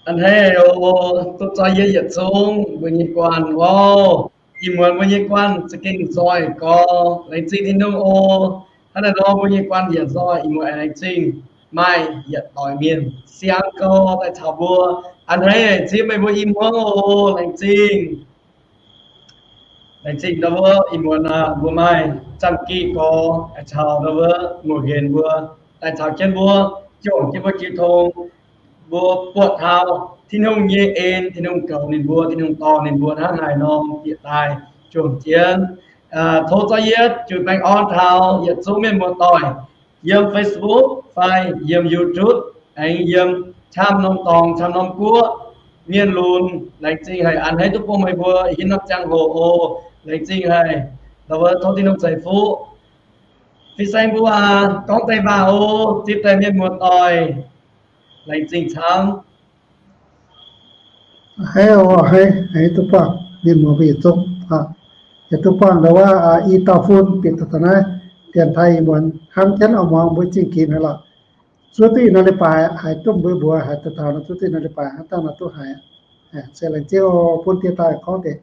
A'hneiv oc, duqv zorqv yie yietc zungv mbuo nyei guanh oc. Ih muonz mbuo nyei guanh za'gengh nzoih gorx. Laengz zingh Tin-Hungh oc. Hnangv naaiv nor mbuo nyei guanh yaac nzoih, ih muonz aengx laengz zingh maaih yietc doic mienh siang gau daaih caux mbuo. A'hneiv zipv meih mbuo i hmuangv oc. Laengz zingh. Laengz zingh ndau wuov ih muonz mbuo maaih Zanh Gih gorx caux ndau wuov Muoz Nqenx mbuo daaih caux jienv mbuo, juangc jienv mbuo jiu tong. Mbuo buatc taux Tin-Hungh nyei en, Tin-Hungh goux ninh mbuo, Tin-Hungh dorh ninh mbuo hnangv haaix nor bieqc daaih juangc jienv. Tov zorqv yie juix baengh orn taux yietc zungv mienh muoz-doic yiem Facebook fai yiem YouTube, aengx yiem camv norm dorngx, camv norm guoqv, mienh lunx. Laengz zingh haic, a'hneiv duqv bun meih mbuo hiuv norm ziangh hoc oc. Laengz zingh haic, ndau wuov tov Tin-Hungh ceix fuqv. Fin-saeng mbuo aac, gorngv deix waac oc, zipv deix mienh muoz-doic. Laengz zingh camv. A'hneiv oc, a'hneiv, a'hneiv duqv buangh mienh muoz mbuo yietc zungv. Yietc duqv buangh ndau wuov i dauh fun bieqc taux naaiv dienx taaih ih muonz hnamv jienv oix muangx mbuo zingh ginx haic lorqc. Zuov duqv ih hnoi leiz-baaix haiz duqv mbuo mbuox haaix dauh dauh nor, zuov duqv ih hnoi leiz-baaix haaix dauh nor duqv haiz. Se laengz zingh oc, bun dieh daaih gorngv deix.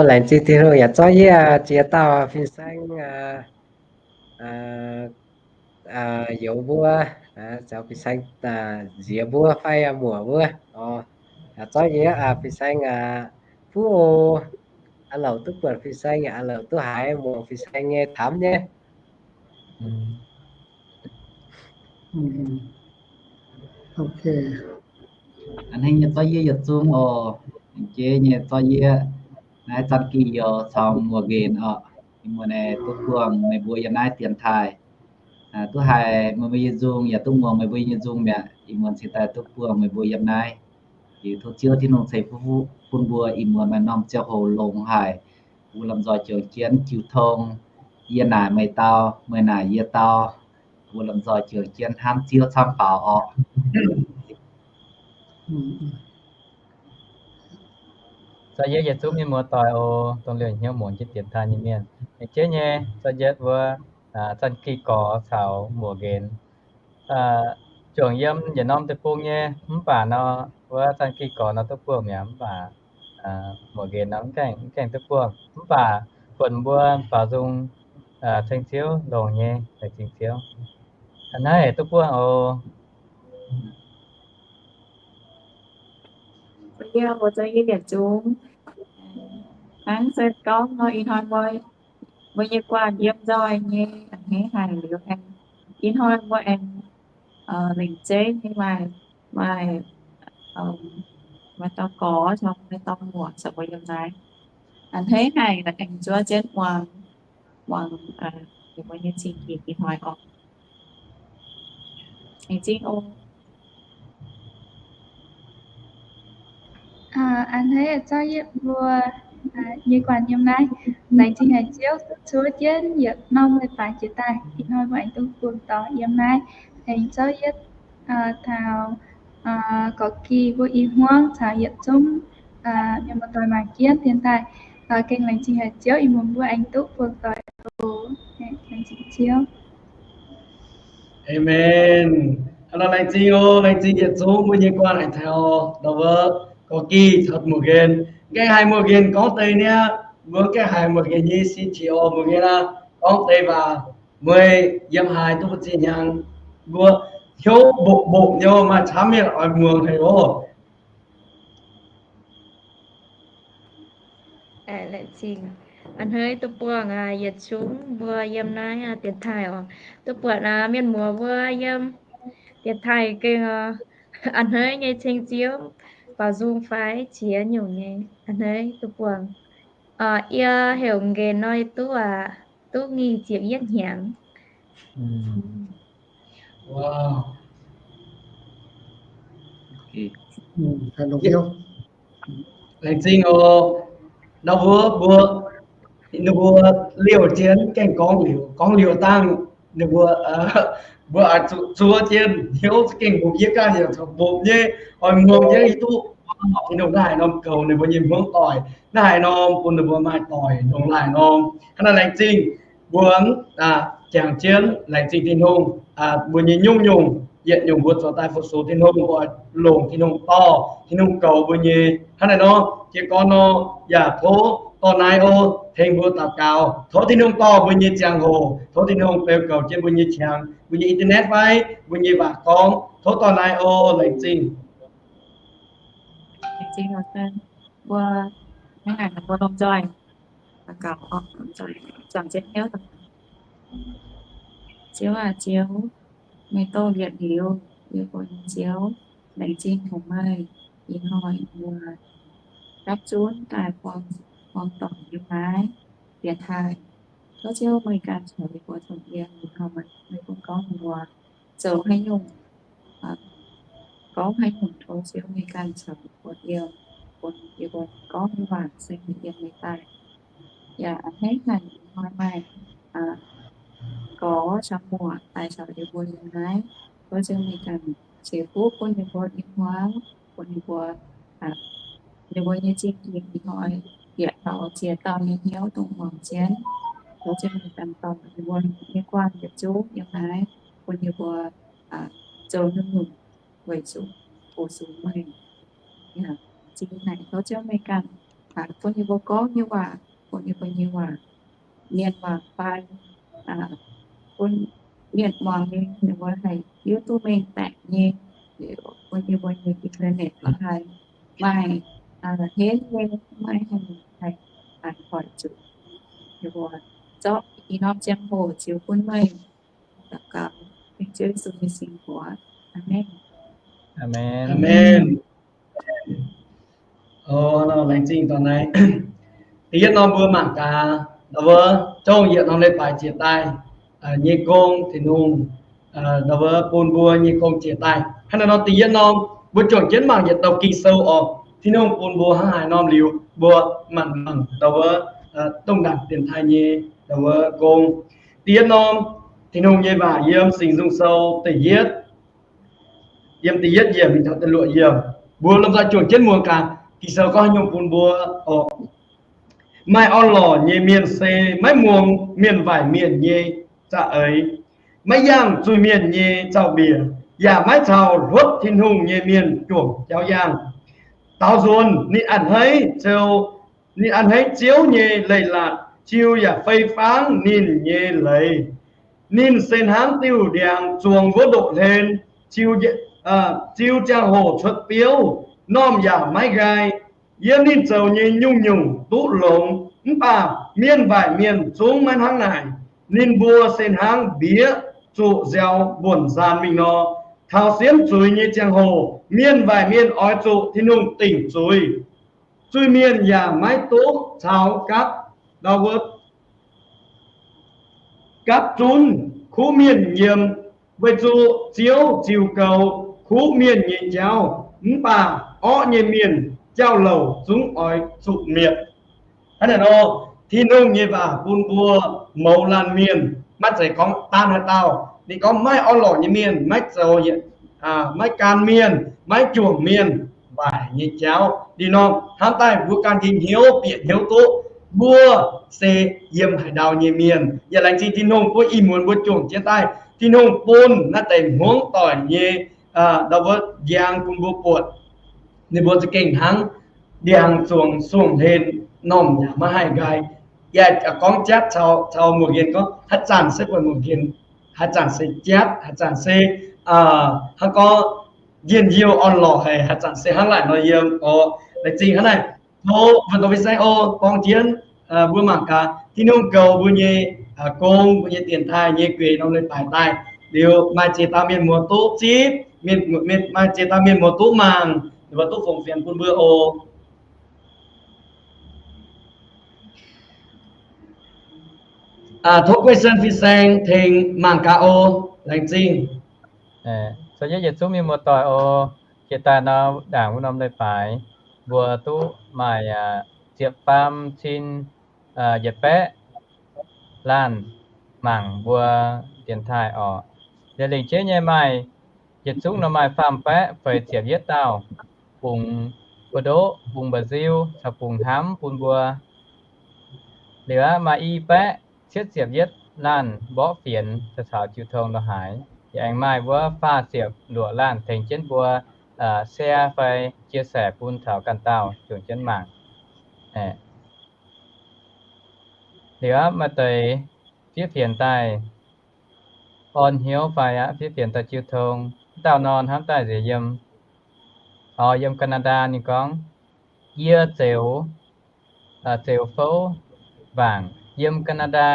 Laengz zingh Tin-Hungh yaac zorqv yie ziex dauh fin-saeng youz mbuo, caux fin-saeng nziex mbuo fai muoc mbuo, yaac zorqv yie fin-saeng fuqv oc. Aav louc duqv buatc fin-saeng yaac aav louc duqv haiz muangx fin-saeng nyei camv nyei. A'hneiv nyei zorqv yie yietc zungv oc. Jeiv nyei zorqv yie naaiv Zanh Gih youz caux Muoz Nqenx oc. Ih muonz naaiv duqv buangh meih mbuo yiem naaiv dienx taaih. Duqv haiz meih mbuo nyei nzung yaac duqv muangx meih mbuo nyei nzung mi'aqv. Ih muonz cingx daaih duqv buangh meih mbuo yiem naaiv. Liuz tov Ziouv Tin-Hungh ceix fuqv bun mbuo ih muonz maaih norm ziangh hoc longx haic. Mbuo lomh nzoih juangc jienv jiu tong. Yie naaic meih dau, meih naaic yie dau. Mbuo lomh nzoih juangc jienv hnamv Ziouv camv faaux orqc. Zorqv yie yietc zungv mienh muoz-doic oc, dongh liouh hnyouv muangx jienv dienx taaih nyei mienh. Jeiv nyei zorqv yietv wuov Zanh Gih gorx caux Muoz Nqenx juangc yiem yietc norm deic-bung nyei, mv baac nor wuov Zanh Gih gorx nor duqv buangh mi'aqv, mv baac Muoz Nqenx nor mv gaengh, mv gaengh duqv buangh, mv baac buonc mbuo baaux nzung ceng Ziouv longx nyei, laengz zingh Ziouv. A'hneiv duqv buangh oc. Yie mbuo zoux yie yietc zungv hnangv se gorngv nor, ih hnoi mbuo, mbuo nyei guanh yiem nzoih nyei a'hneiv haic liuz aengx, ih hnoi mbuo aengx lengc zeiv nyei maaih, maaih, maaih dorng gorx caux maaih dorng muoc caux mbuo yiem naaiv. A'hneiv haic aengx zuov jienv muangx, muangx ninh mbuo nyei zingh ginx ih hnoi oc. Laengz zingh oc. A'hneiv zorqv yietv mbuo nyei guanh yiem naaiv. Laengz zingh haic Ziouv cuotv jienv yietc norm leiz-baaix jiex daaih, ih hnoi mbuo aengx duqv buangh doic yiem naaiv. Aengx zorqv yietv taux gorqv-gih mbuo i hmuangv caux yietc zungv mienh muoz-doic mangc jienv dienx daaih. Gengh laengz zingh haic Ziouv ih muonz mbuo aengx duqv buangh doic oc. Laengz zingh Ziouv. Amen. Hnangv nor laengz zingh oc, laengz zingh yietc zungv mbuo nyei guanh haic taux ndau wuov gorqv-gih caux Muoz Nqenx. Gaengh haiz Muoz Nqenx gorngv deix niaa, mbuo gaengh haiz Muoz Nqenx nyei C T O, Muoz Nqenx aac, gorngv deix waac, meih yiem haaix duqv mbu'ziex hnyangx, mbuo hnyouv mbopv mbopv nyei, maaih camv mienh oix muangx haic oc. Laengz zingh. A'hneiv duqv buangh yietc zungv mbuo yiem naaiv dienx taaih oc. Duqv buatc mienh muoz mbuo yiem dienx taaih gengh a'hneiv nyei ceng Ziouv baaux nzung fai qiex nyungc nyei. A'hneiv duqv buangh. Yie heuc Nqenx nor, yie duqv aac, duqv nyic ziepc yietv hnyangx. Laengz zingh oc. Ndau wuov mbuo, ninh mbuo liouh jienv gaengh gorngv liuz, gorngv liuz dangh ninh mbuo, mbuo oix zuqc zuov jienv hnyouv za'gengh mbopv, yie ganh yaac mbopv nyei, oix muangx jienv hiuv duqv Tin-Hungh naaiv haaix norm goux ninh mbuo nyei hmuangv doic, naaiv haaix norm bun ninh mbuo maaih doic ndongc naaiv haaix norm. Hnangv naaiv laengz zingh. Mbuo jangx jienv laengz zingh Tin-Hungh, mbuo nyei nyungc-nyungc, yietc nyungc mbuo zoux daaih fu-sux Tin-Hungh, mbuo oix longc Tin-Hungh dorh, Tin-Hungh goux mbuo nyei. Hnangv naaiv nor, jiez gorn nor, yaac tov dorh naaiv oc, tengx mbuo daux gaux, tov Tin-Hungh dorh mbuo nyei ziangh hoc, tov Tin-Hungh beu goux jienv mbuo nyei qangx, mbuo nyei internet fai mbuo nyei waac gorngv, tov dorh naaiv oc. Laengz zingh. Laengz zingh mbuo, hnangv naaic mbuo lomh nzoih daux gaux, Ziouv aac, Ziouv, meih dongh yietc liuz yie mbuo nyei Ziouv. Laengz zingh haic meih ih hnoi mbuo gapv zunv daaih buang, buang dorngc yiem naaiv dienx taaih. Tov Ziouv meih ganh caux yie mbuo tongx yiem ih hnoi, meih bun gorngv mbuo zoux haaix nyungc, gorngv haaix nyungc, tov Ziouv meih ganh caux yie mbuo yiem, bun yie mbuo gorngv nyei waac se yiem meih daaih. Yaac a'hneiv haic ih hnoi maaih gorx caux muoc daaih caux yie mbuo yiem naaiv. Tov Ziouv meih ganh ceix fuqv bun ninh mbuo ih hnoi, bun ninh mbuo, ninh mbuo nyei zingh ih hnoi bieqc taux ziex dauh nyei hnyouv dongh muangx jienv. Tov Ziouv meih ganh dorh ninh mbuo nyei guanh yietc zungv yiem naaiv, bun ninh mbuo zoux nyungc-nyungc weic zuqc fu-sux meih. Zingh haic, tov Ziouv meih ganh bun ninh mbuo gorngv nyei waac, bun ninh mbuo nyei waac mienh waac fai bun mienh muangx nyei, ninh mbuo haih hiuv duqv mengh baeqc nyei. Bun ninh mbuo nyei internet la'haix maaih henv nyei, maaih haaix nyungc haih hoic zuqc. Ninh mbuo zorqv ih norm ziangh hoc ziux bun meih. Daux gaux dengv Ziouv Yesu nyei mbuox. Aamen. Aamen. Laengz zingh dongh naaiv. Da'yietv norm mbuo mangc gaax, ndau wuov zungv yietc norm leiz-baaix jiex daaih nyei gong, Tin-Hungh ndau wuov bun mbuo nyei gong jiex daaih. Hnangv naaiv nor da'yietv norm mbuo juangc jienv mangc yietc douc Ging-Sou oc. Tin-Hungh bun mbuo hnangv haaix norm liuz, mbuo manc mangc ndau wuov dongh naanc dienx taaih nyei ndau wuov gong. Da'yietv norm, Tin-Hungh nyei waac yiem Singx Nzung Sou da'yietv, yiem da'yietv yiemc mingh taux da'luoqc yiemc. Mbuo lomh nzoih juangc jienv muangx gaax, Ging-Sou gorngv haaix nyungc bun mbuo oc. Maaih orn-lorqc nyei mienh se maiv muangx mienh waaic mienh nyei za'eix, maiv yangh zuiz-mienh nyei zaux-mbiec, yaac maiv caux hluotv Tin-Hungh nyei mienh juangc jauv yaangh. Daaux nzuonx ninh a'hneiv, ninh a'hneiv Ziouv nyei leiz-latc, ziux yaac fei fangv ninh nyei leiz. Ninh se hnangv diuh ndiangx zuangx wuov ndoqv hlen, ziux ziangh hoc cuotv biouv, normh yaac maiv nqaai. Yiem ninh zoux nyei nyungc-nyungc duqv longx, mv baac mienh waaic mienh zungv maiv hnangv naaic. Ninh mbuo se hnangv mbieqv zuqc nziaaux mbuonx nzaanh mingh nor. Taux siemv zuiz nyei ziangh hoc mienh waaic mienh oix zuqc Tin-Hungh dingc zuiz. Zuiz-mienh yaac maiv duqv caux gapv, ndau wuov, gapv zunv kuv mienh yiem, weic zuqc Ziouv ziux goux kuv mienh nyei jauv, mv baac orqv nyei mienh jauv-louc zungv oix zuqc mietc. Hnangv naaic nor, Tin-Hungh nyei waac bun mbuo mouz laanh mienh, maiv zeiz gorngv daan haaix dauh. Ninh gorngv maiv orn-lorqc nyei mienh, maiv zoux, maiv gan mienh, maiv juangc mienh waaic nyei jauv. Liuz nor, hnamv daaih mbuo ganh gengh hnyouv bieqc hnyouv duqv mbuo se yiem haaix ndau nyei mienh. Yaac laengz zingh Tin-Hungh bun ih muonz mbuo juangc jienv daaih, Tin-Hungh bun naaiv deix hmuangv doic nyei ndau wuov ndiangx bun mbuo buatc. Ninh mbuo za'gengh hnangv ndiangx zuangx suangx hlen, normh yaac maiv haih nqaai. Yaac gorngv jatv caux muoz-nqenx gorngv, haaix zanc se buatc muoz-nqenx, haaix zanc se jatv, haaix zanc se hnangv gorngv njien-youh orn-lorqc haic, haaix zanc se hnangv laaic nor yiem oc. Laengz zingh hnangv naaic, tov mbuo dorh fin-saeng oc, dorng jienv mbuo mangc gaax Tin-Hungh goux mbuo nyei gong, mbuo nyei dienx taaih nyei gueix norm leiz-baaix daaih. Liuz maaih ziex dauh mienh muoz duqv zipv, maaih ziex dauh mienh muoz duqv mangc, ninh mbuo duqv fongc fienx bun mbuo oc. Tov guei sen fin-saeng tengx mangc gaax oc. Laengz zingh. Caux yietc zungv mienh muoz-doic oc. Jiex daaih nor, ndaangc wuov norm leiz-baaix mbuo duqv maaih ziepc faam cin yietc baeqv laanh mangc mbuo dienx taaih oc. Yaac lengc jeiv nyei maaih yietc zungv nor maaih faam baeqv feix ziepc yietv dauh, bungx buoz-ndoqv, bungx mba'nziu caux bungx hnamv bun mbuo. Liuz aqv, maaih i baeqv cietv ziepc yietv laanh mborqv fienx caux jiu tong lorz haaix, yaac aengx maaih wuov faah ziepc luoqc laanh tengx jienv mbuo share fai chia sẻ bun taux ganh dauh jomc jienv mangc. Liuz maaih deix fiev fienx daaih orn hnyouv fai aqv, fiev fienx daaih jiu tong. Dauh nor hnamv daaih nziex yiem, o, yiem Canada ninh gorngv, yie zeux, zeux fouv wangc yiem Canada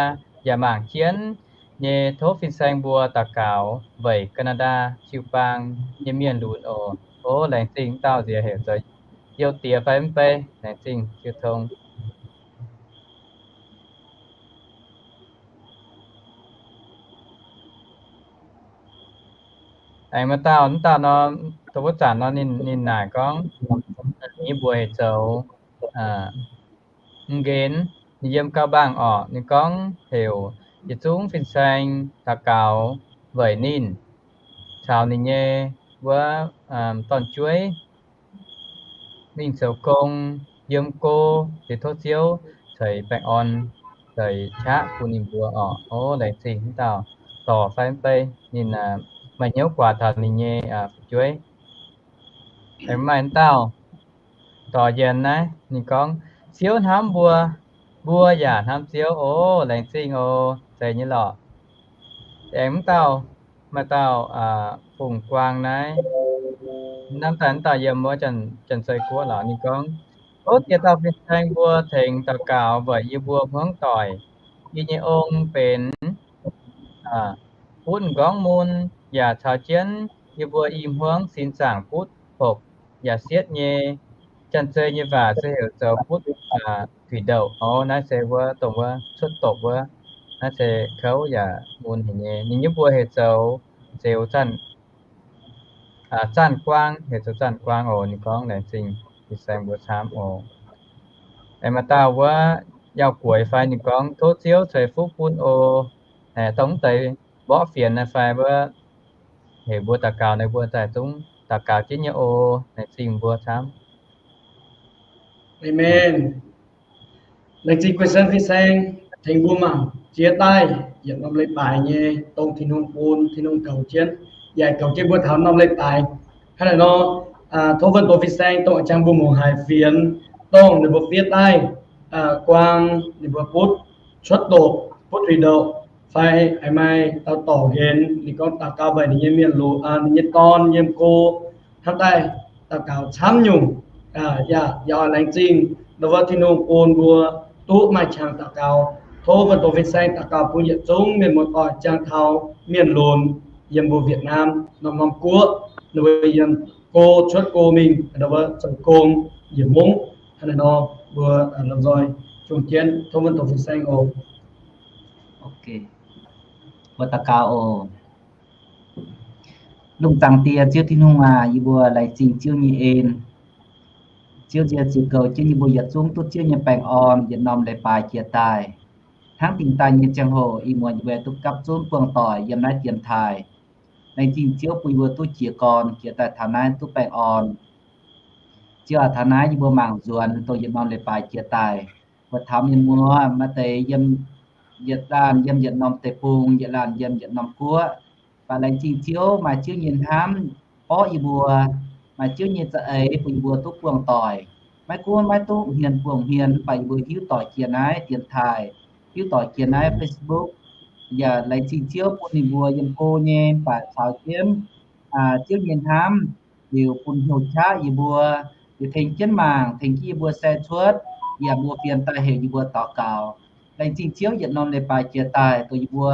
yaac mangc jienv nyei, tov fin-saeng mbuo daux gaux weic Canada jiu-baang nyei mienh lunx oc. O, laengz zingh. Dauh nziex heuc zoux Youh Diex fai mv bei? Laengz zingh jiu tong. Aengx maaih dauh, dauh nor, dongh wuov zanc nor ninh, ninh naaic gorngv, ninh mbuo heuc zoux Nqenx, ninh yiem Gau Mbaangh orqc. Ninh gorngv heuc yietc zungv fin-saeng daux gaux weic ninh caux ninh nyei wuov dorn-jueiv mingh zoux gong, yiem go, liuz tov Ziouv ceix baengh orn, ceix qaqv bun ninh mbuo orqc. O, laengz zingh. Wuov dauh dorc fai mv bei, ninh maaih hnyouv guaax taux ninh nyei fu'jueiv. Aengx maaih wuov dauh dorc Yienx naaiv, ninh gorngv, Ziouv hnamv mbuo, mbuo yaac hnamv Ziouv. O, laengz zingh oc. Zeiz nyei lorqc. Aengx wuov dauh, maaih dauh Fungc Guaang naaiv, hnamv daaih wuov dauh yiem wuov Janx-Zei Guoqv lorqc. Ninh gorngv, Tov ziex dauh fin-saeng mbuo tengx daux gaux weic yie mbuo hmuangv doic. Yie nyei ong benx butv m'nqorngv mun, yaac caux jienv yie mbuo i hmuangv sin zaangc butv hopc yaac sietv nyei. Janx-Zei nyei waac se heuc zoux butv thủy đậu. O, naaiv se wuov dongh wuov cuotv dopc wuov. Naaiv se kouv yaac mun haic nyei. Ninh nyei mbuox heuc zoux, zeux zanc, zanc guaang, heuc zoux zanc guaang oc. Ninh gorngv laengz zingh fin-saeng mbuo camv oc. Aengx maaih dauh wuov Yauh Gueix fai, ninh gorngv, Tov Ziouv ceix fuqv bun oc. Dongh mv deix mborqv fienx naaiv fai wuov, heuc mbuo daux gaux naaiv, mbuo daaih zungv daux gaux jienv nyei oc. Laengz zingh mbuo camv. Amen. Laengz zingh guei saeng fin-saeng tengx mbuo mangc jiex daaih yietc norm leiz-baaix nyei dongh Tin-Hungh bun, Tin-Hungh goux jienv, yaac goux jienv mbuo taux norm leiz-baaix. Hnangv naaiv nor, tov wuonv doz fin-saeng dongh jangx mbuo muangx haic fienx, dongh ninh mbuo fiev daaih, guang ninh mbuo butv cuotv doqc, butv thủy đậu, fai aengx maaih dauh dorc nqenx, ninh gorngv daux gaux weic ninh nyei mienh lunx, ninh nyei dorn yiem go, hnamv daaih daux gaux camv nyungc. Yaac, yaac oix laengz zingh ndau wuov Tin-Hungh bun mbuo duqv maaih qangx daux gaux. Tov wuonv doz fin-saeng daux gaux bun yietc zungv mienh muoz-doic jangx taux mienh lunx yiem mbuo Việt Nam norm-norm guoqv, ninh mbuo yiem go cuotv go mingh ndau wuov zoux gong njiec mungv. Hnangv naaiv nor mbuo lomh nzoih jung jienv tov wuonv doz fin-saeng oc. Mbuo daux gaux oc. Lungh zaangc Diex Ziouv Tin-Hungh aac, yie mbuo laengz zingh Ziouv nyei en. Ziouv nziex ziux goux jienv yie mbuo yietc zungv duqv Ziouv nyei baengh orn yietc norm leiz-baaix jiex daaih. Hnangv dingc daaih nyei ziangh hoc ih muonz yie mbuo duqv gapv zunv buangh doic yiem naaiv dienx taaih. Laengz zingh Ziouv bun yie mbuo duqv jiez gorn jiex daaih taux naaiv duqv baengh orn. Ziouv aac, taux naaiv yie mbuo mangc nzuonx dongh yietc norm leiz-baaix jiex daaih, buatc taux mienh muoz maaih deix yiem yietc laanh yiem yietc norm deic-bung, yietc laanh yiem yietc norm guoqv. Baac laengz zingh Ziouv maaih Ziouv nyei hnamv borqv yie mbuo, maaih Ziouv nyei za'eix bun yie mbuo duqv buangh doic. Maiv gunv maiv duqv hmien buangh hmien, mv baac yie mbuo hiuv doic jiex naaiv dienx taaih, hiuv doic jiex naaiv Facebook. Yaac laengz zingh Ziouv bun ninh mbuo yiem go nyei, mv baac caux jienv Ziouv nyei hnamv liuz bun hnyouv qaqv yie mbuo, liuz tengx jienv mangc, tengx jienv yie mbuo sai cuotv, yaac mbuo fienx daaih heuc yie mbuo daux gaux. Laengz zingh Ziouv yietc norm leiz-baaix jiex daaih dongh yie mbuo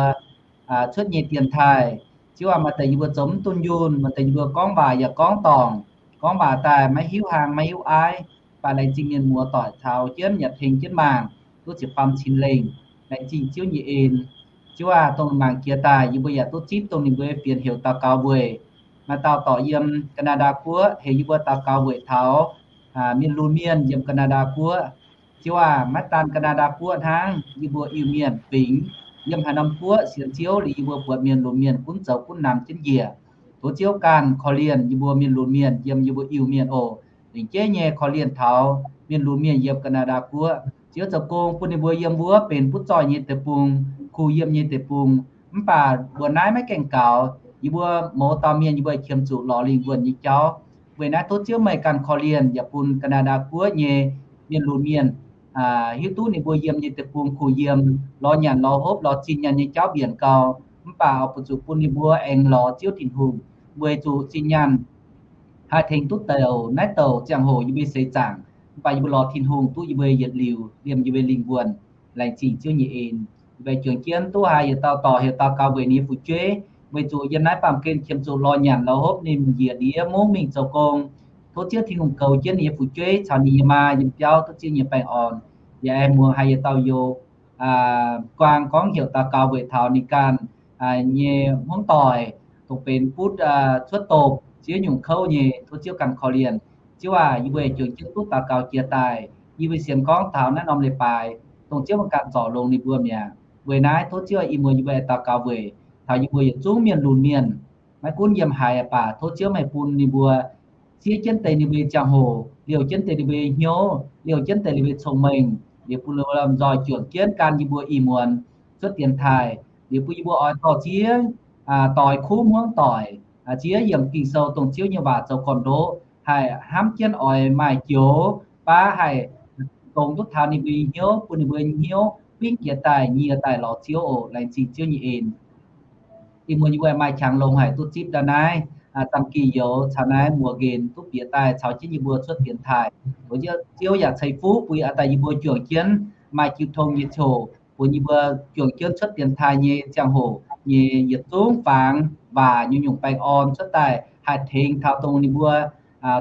cuotv nyei dienx taaih. Ziouv aac, maaih deix yie mbuo zoux mv dunh yunh, maaih deix yie mbuo gorngv waac yaac gorngv dorngc, gorngv waac daaih maiv hiuv hlang maiv hiuv aiv. Baac laengz zingh mienh muoz-doic caux jienv yaac tengx jienv mangc, duqv ziepc faam cin lengh. Laengz zingh Ziouv nyei en. Ziouv aac, dongh mangc jiex daaih yie mbuo yaac duqv zipv dongh ninh mbuo fienx heuc daux gaux weic. Maaih dauh dorc yiem Canada guoqv heuc yie mbuo daux gaux weic taux mienh lunx mienh yiem Canada guoqv. Ziouv aac, maiv daan Canada guoqv hnangv, yie mbuo Iu-Mienh fingx yiem haaix norm guoqv sienx Ziouv liuz yie mbuo buatc mienh lunx mienh gunv zoux gunv namx jienv njiec. Tov Ziouv ganh korv-lienh yie mbuo mienh lunx mienh yiem yie mbuo Iu-Mienh oc. Lingc jeiv nyei korv-lienh taux mienh lunx mienh yiem Canada guoqv. Ziouv zoux gong bun ninh mbuo yiem wuov benx butv zoih nyei deic-bung, kuh yiem nyei deic-bung. Mv baac mbuo naaiv maiv gaengh gaux. Yie mbuo mouz dauh mienh yie mbuo qiemx zuqc lorz lingh wuonh nyei jauv. Weic naaiv tov Ziouv meih ganh korv-lienh yaac bun Canada guoqv nyei mienh lunx mienh hiuv duqv ninh mbuo yiem nyei deic-bung kuh yiem, lorz nyanc lorz hopv lorz zinh nyaanh nyei jauv mbienc gau. Mv baac oix bun zuqc bun ninh mbuo aengx lorz Ziouv Tin-Hungh, weic zuqc zinh nyaanh haih tengx duqv douc naaiv douc ziangh hoc yie mbuo seix zaangc. Mv baac yie mbuo lorz Tin-Hungh duqv yie mbuo yietc liuz liemh yie mbuo lingh wuonh. Laengz zingh Ziouv nyei en. Yie mbuo juangc jienv duqv haiz yietc dauh dorc heuc daux gaux weic ninh nyei fu'jueiv, weic zuqc yiem naaiv baamh gen qiemx zuqc lorz nyanc lorz hopv ninh njiec ndiev mungv mingh zoux gong. Tov Ziouv Tin-Hungh goux jienv ninh nyei fu'jueiv caux ninh nyei maa yiem biauv duqv Ziouv nyei baengh orn. Yaac aengx muangx haiz yietc dauh youz guang gorngv heuc daux gaux weic taux ninh ganh nyei hmuangv doic, dongh benx butv cuotv dopc ziex nyungc kouv nyei. Tov Ziouv ganh korv-lienh. Ziouv aac, yie mbuo juangc jienv duqv daux gaux jiex daaih, yie mbuo sienx gorngv taux naaiv norm leiz-baaix dongh Ziouv meih ganh zorc longx ninh mbuo mi'aqv. Weic naaiv tov Ziouv ih muonz yie mbuo aengx daux gaux weic taux yie mbuo yietc zungv mienh lunx mienh, maiv gunv yiem haaix baac tov Ziouv meih bun ninh mbuo zieqv jienv deix ninh mbuo nyei ziangh hoc, liouh jienv deix ninh mbuo nyei hnyouv, liouh jienv deix ninh mbuo nyei cong-mengh, liuz bun ninh mbuo lomh nzoih juangc jienv gan yie mbuo ih muonz cuotv dienx taaih, liuz bun yie mbuo oix dorh ziex doix kuv hmuangv doic, ziex yiemc Ging-Sou dongh Ziouv nyei waac zoux gorn-ndoqv, haih hnamv jienv oix maaih joux baav haih dongz duqv taux ninh mbuo nyei hnyouv, bun ninh mbuo nyei hnyouv bingv jiex daaih nyie daaih lorz Ziouv oc. Laengz zingh Ziouv nyei en. Ih muonz yie mbuo maaih qangx longx haic duqv zipv ndau naaiv Zam Ging Youz caux naaiv Muoz Nqenc duqv bieqc daaih caux jienv yie mbuo cuotv dienx taaih. Ziouv yaac ceix fuqv bun daaih yie mbuo juangc jienv maaih jiu tong nyei ziouc, bun yie mbuo juangc jienv cuotv dienx taaih nyei ziangh hoc nyei yietc zungv fangx waac nyungc-nyungc baengh orn cuotv daaih haih tengx taux dongh ninh mbuo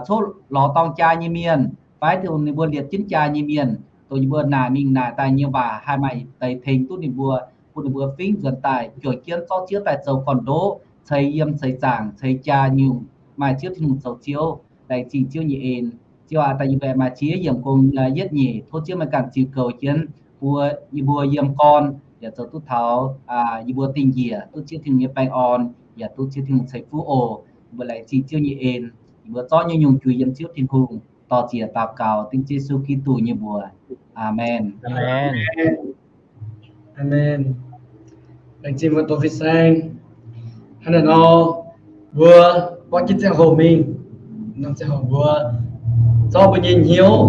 coqv lorz dorng jaa nyei mienh, fai dongh ninh mbuo liepc jienv jaa nyei mienh, dongh yie mbuo naaic mingh naaic daaih nyei waac haih maaih deix tengx duqv ninh mbuo, bun ninh mbuo fingv nzuonx daaih juangc jienv zorqv Ziouv daaih zoux gorn-ndoqv ceix yiem ceix zaangc ceix jaa nyungc, maaih Ziouv Tin-Hungh zoux Ziouv. Laengz zingh Ziouv nyei en. Ziouv aac, daaih yie mbuo maaih ziex yiemc gong yietv nyeic, tov Ziouv meih ganh ziux goux jienv mbuo, yie mbuo yiem gorn yaac zoux duqv taux yie mbuo dingh njiec duqv Ziouv Tin-Hungh nyei baengh orn, yaac duqv Ziouv Tin-Hungh ceix fuqv oc. Yie mbuo laengz zingh Ziouv nyei en. Yie mbuo zorqv nyungc-nyungc juix yiem Ziouv Tin-Hungh, dorh ziec daux gaux dengv Yesu Giduc nyei mbuox. Aamen. Aamen. Laengz zingh mbuo doqc fin-saeng. Hnangv naaiv nor, mbuo borqv jienv ziangh hoc mingh, norm ziangh hoc mbuo zorqv mbuo nyei hnyouv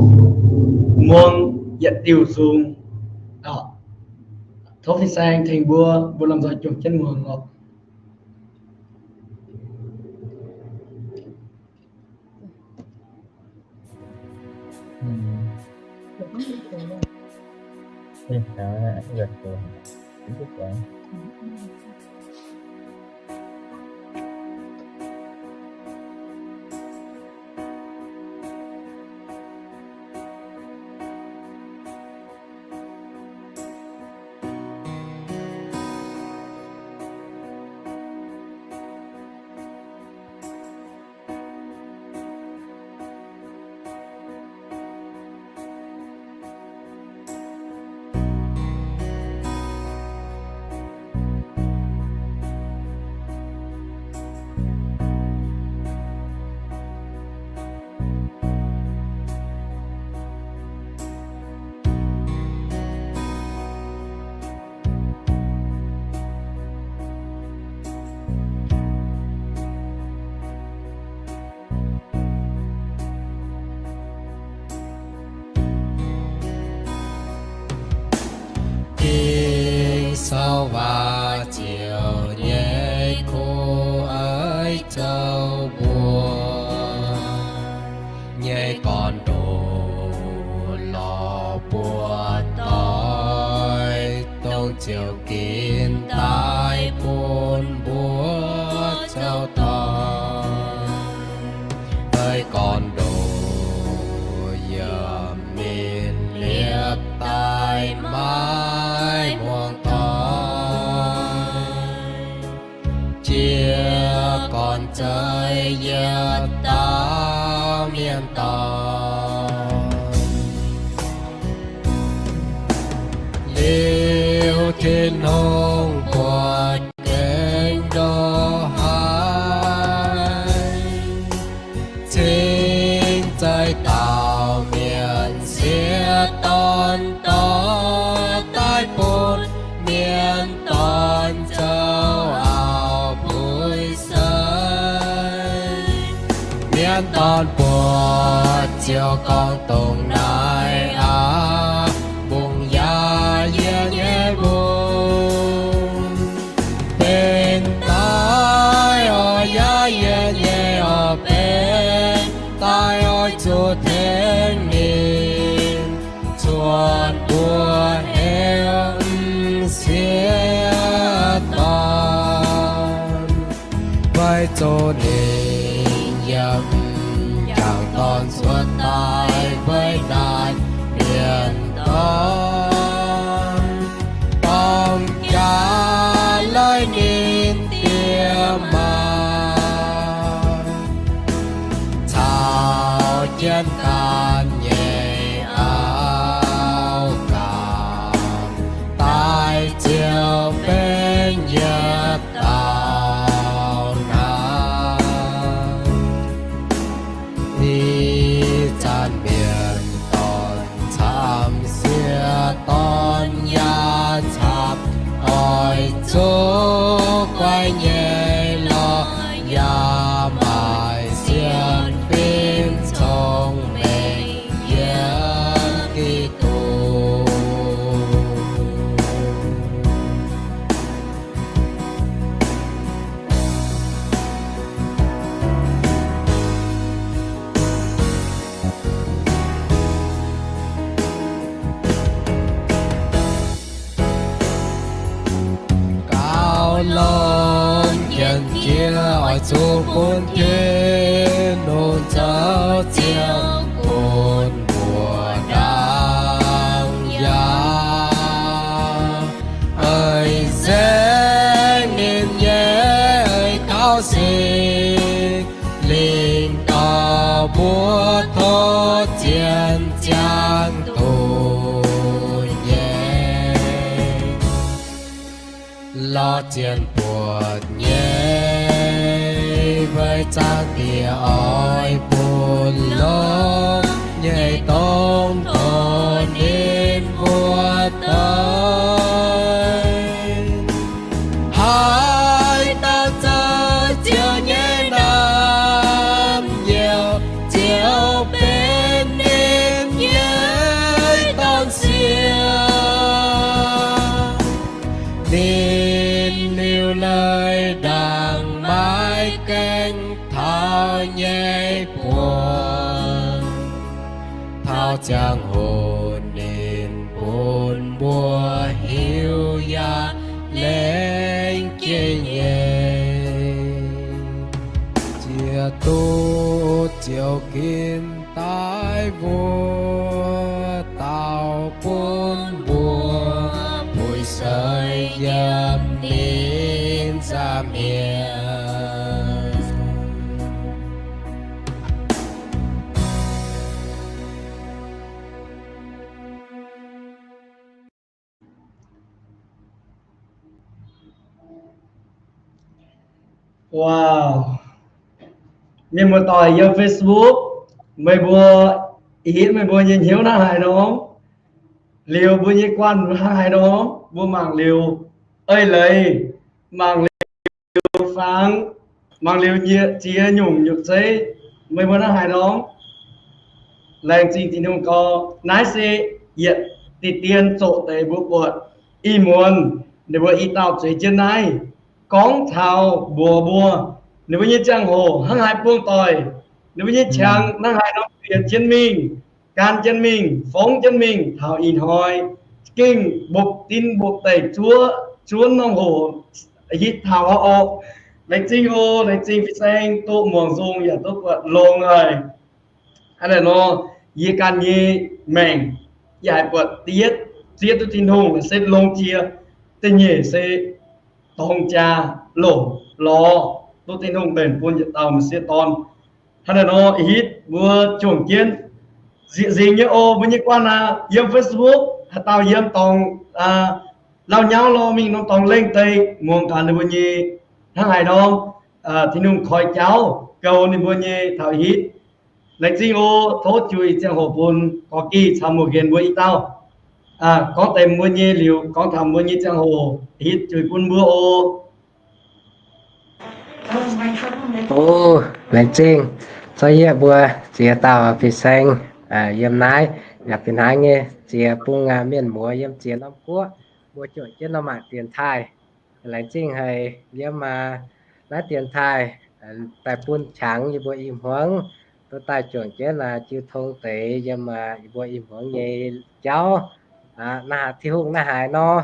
muangx yietc diuh nzung. Tov fin-saeng tengx mbuo, mbuo lomh nzoih juangc jienv muangx oc. Ging-Sou waac ziouc nyei kuv aiv zoux mbuo nyei gorn-ndoqv lorz buo doix, dongh ziouc ginx daaih bun mbuo zoux doic. Ei gorn-ndoqv yietc minc liepc daaih maiv muangx doic, jiez gorn zeiz yietc dauh mienh doic. Liuz Tin-Hungh buoz gengh ndoqc haaix, cingx zeiz dauh mienh sieqv dorn-doic. ziouc gorngv dongh naaiv aqv, mbungv yaac yie nyei mbungv benx daaih oix, yaac yie nyei oix benx daaih oix zuqc tengx ninh cuotv mbuo heuc m'sieqv dorn. Fai zoux ninh yiem m'jangc dorn cuotv daaih fai naaiv mienh dorn, dorng jaax laih ninh diex maac caux jienv daan nyei auv gaax daaih ziouc benx yietc dauh naaiv. Ih zanc mienh dorn camv, sieqv dorn yaac camv, oix zuqc guaiv nyei lorqc, yaac maaih sienx fim cong-mengh yiem Giduc. Gauh longx jienv jiex oix zuqc bun Tin-Hungh zoux ziouc bun mbuo ndaangc yaac eix nzengc ninh nyei taux Singx Lingh dorh mbuo tov zien ziangh duqv nyei. Lorz zien buonc nyei weic zaangc Diex oix bun longx nyei dongh tov ninh mbuo doic. Haaix dauh zoux ziouc nyei naamh nyouz ziouc benx ninh nyei dorn-sieqv. Ninh liuz leiz ndaangc maiv gaengh taux nyei buonc, taux ziangh hoc ninh bun mbuo hiuv yaac lengc jiex nyei. Ziouc duqv ziouc ginv daaih mbuo dauh bun mbuo puix seix yiem ninh nza'hmien. Wow. Mienh muoz-doic yiem Facebook, meih mbuo, ih hitv meih mbuo nyei hnyouv hnangv haaix nor? Liuz mbuo nyei guanh hnangv haaix nor? Mbuo mangc liuz eix leiz, mangc liuz fangx, mangc liuz ziex nyungc nyutc zeiv, meih mbuo hnangv haaix nor? Laengz zingh Tin-Hungh gau. Naaiv se yietc diqc dien zoqc deix mbuo buatc ih muonz ninh mbuo i dauh zueiz jienv naaiv gorngv taux mbuox mbuo ninh mbuo nyei ziangh hoc hnangv haaix buangh doic, ninh mbuo nyei qangx hnangv haaix nor bieqc jienv mingh, gan jienv mingh, fongv jienv mingh taux ih hnoi, gengh mbopv din mbopv deic zuov, zuov norm hoc hitv taux orqc. Laengz zingh oc, laengz zingh fin-saeng duqv muangx nzung yaac duqv buatc longx haic. Hnangv naaiv nor, yie ganh nyei maengc, yie haiz buatc da'yietv zieqv duqv Tin-Hungh se longx jiex, da'nyeic se dorng jaa longc lorz duqv Tin-Hungh mbenc bun yietc dauh m'sieqv dorn. Hnangv naaiv nor, ih hitv mbuo juangc jienv zieqc nzingc nyei oc. Mbuo nyei guanh aac, yiem Facebook haaix dauh yiem dorngx lauh nyauv lorh mingh norm dorngx lengh deix muangx gaax ninh mbuo nyei hnangv haaix norm Tin-Hungh koi jauv goux ninh mbuo nyei taux ih hitv. Laengz zingh oc. Tov juix ziangh hoc bun Gorx-Gih caux Muoz-Nqenx mbuo i dauh gorngv deix mbuo nyei liuz, gorngv taux mbuo nyei ziangh hoc, ih hitv juix bun mbuo oc. O, laengz zingh. Zorqv yie mbuo ziex dauh fin-saeng yiem naaiv, yaac fih hnangv nyei ziex bung mienh muoz yiem ziex norm guoqv, mbuo juangc jienv nor mangc dienx taaih. Laengz zingh haic yiem naaiv dienx taaih daaih bun qangx yie mbuo i hmuangx, duqv daaih juangc jienv jiu tong deix yiem yie mbuo i hmuangx nyei jauv. Naaiv Tin-Hungh naaiv haaix nor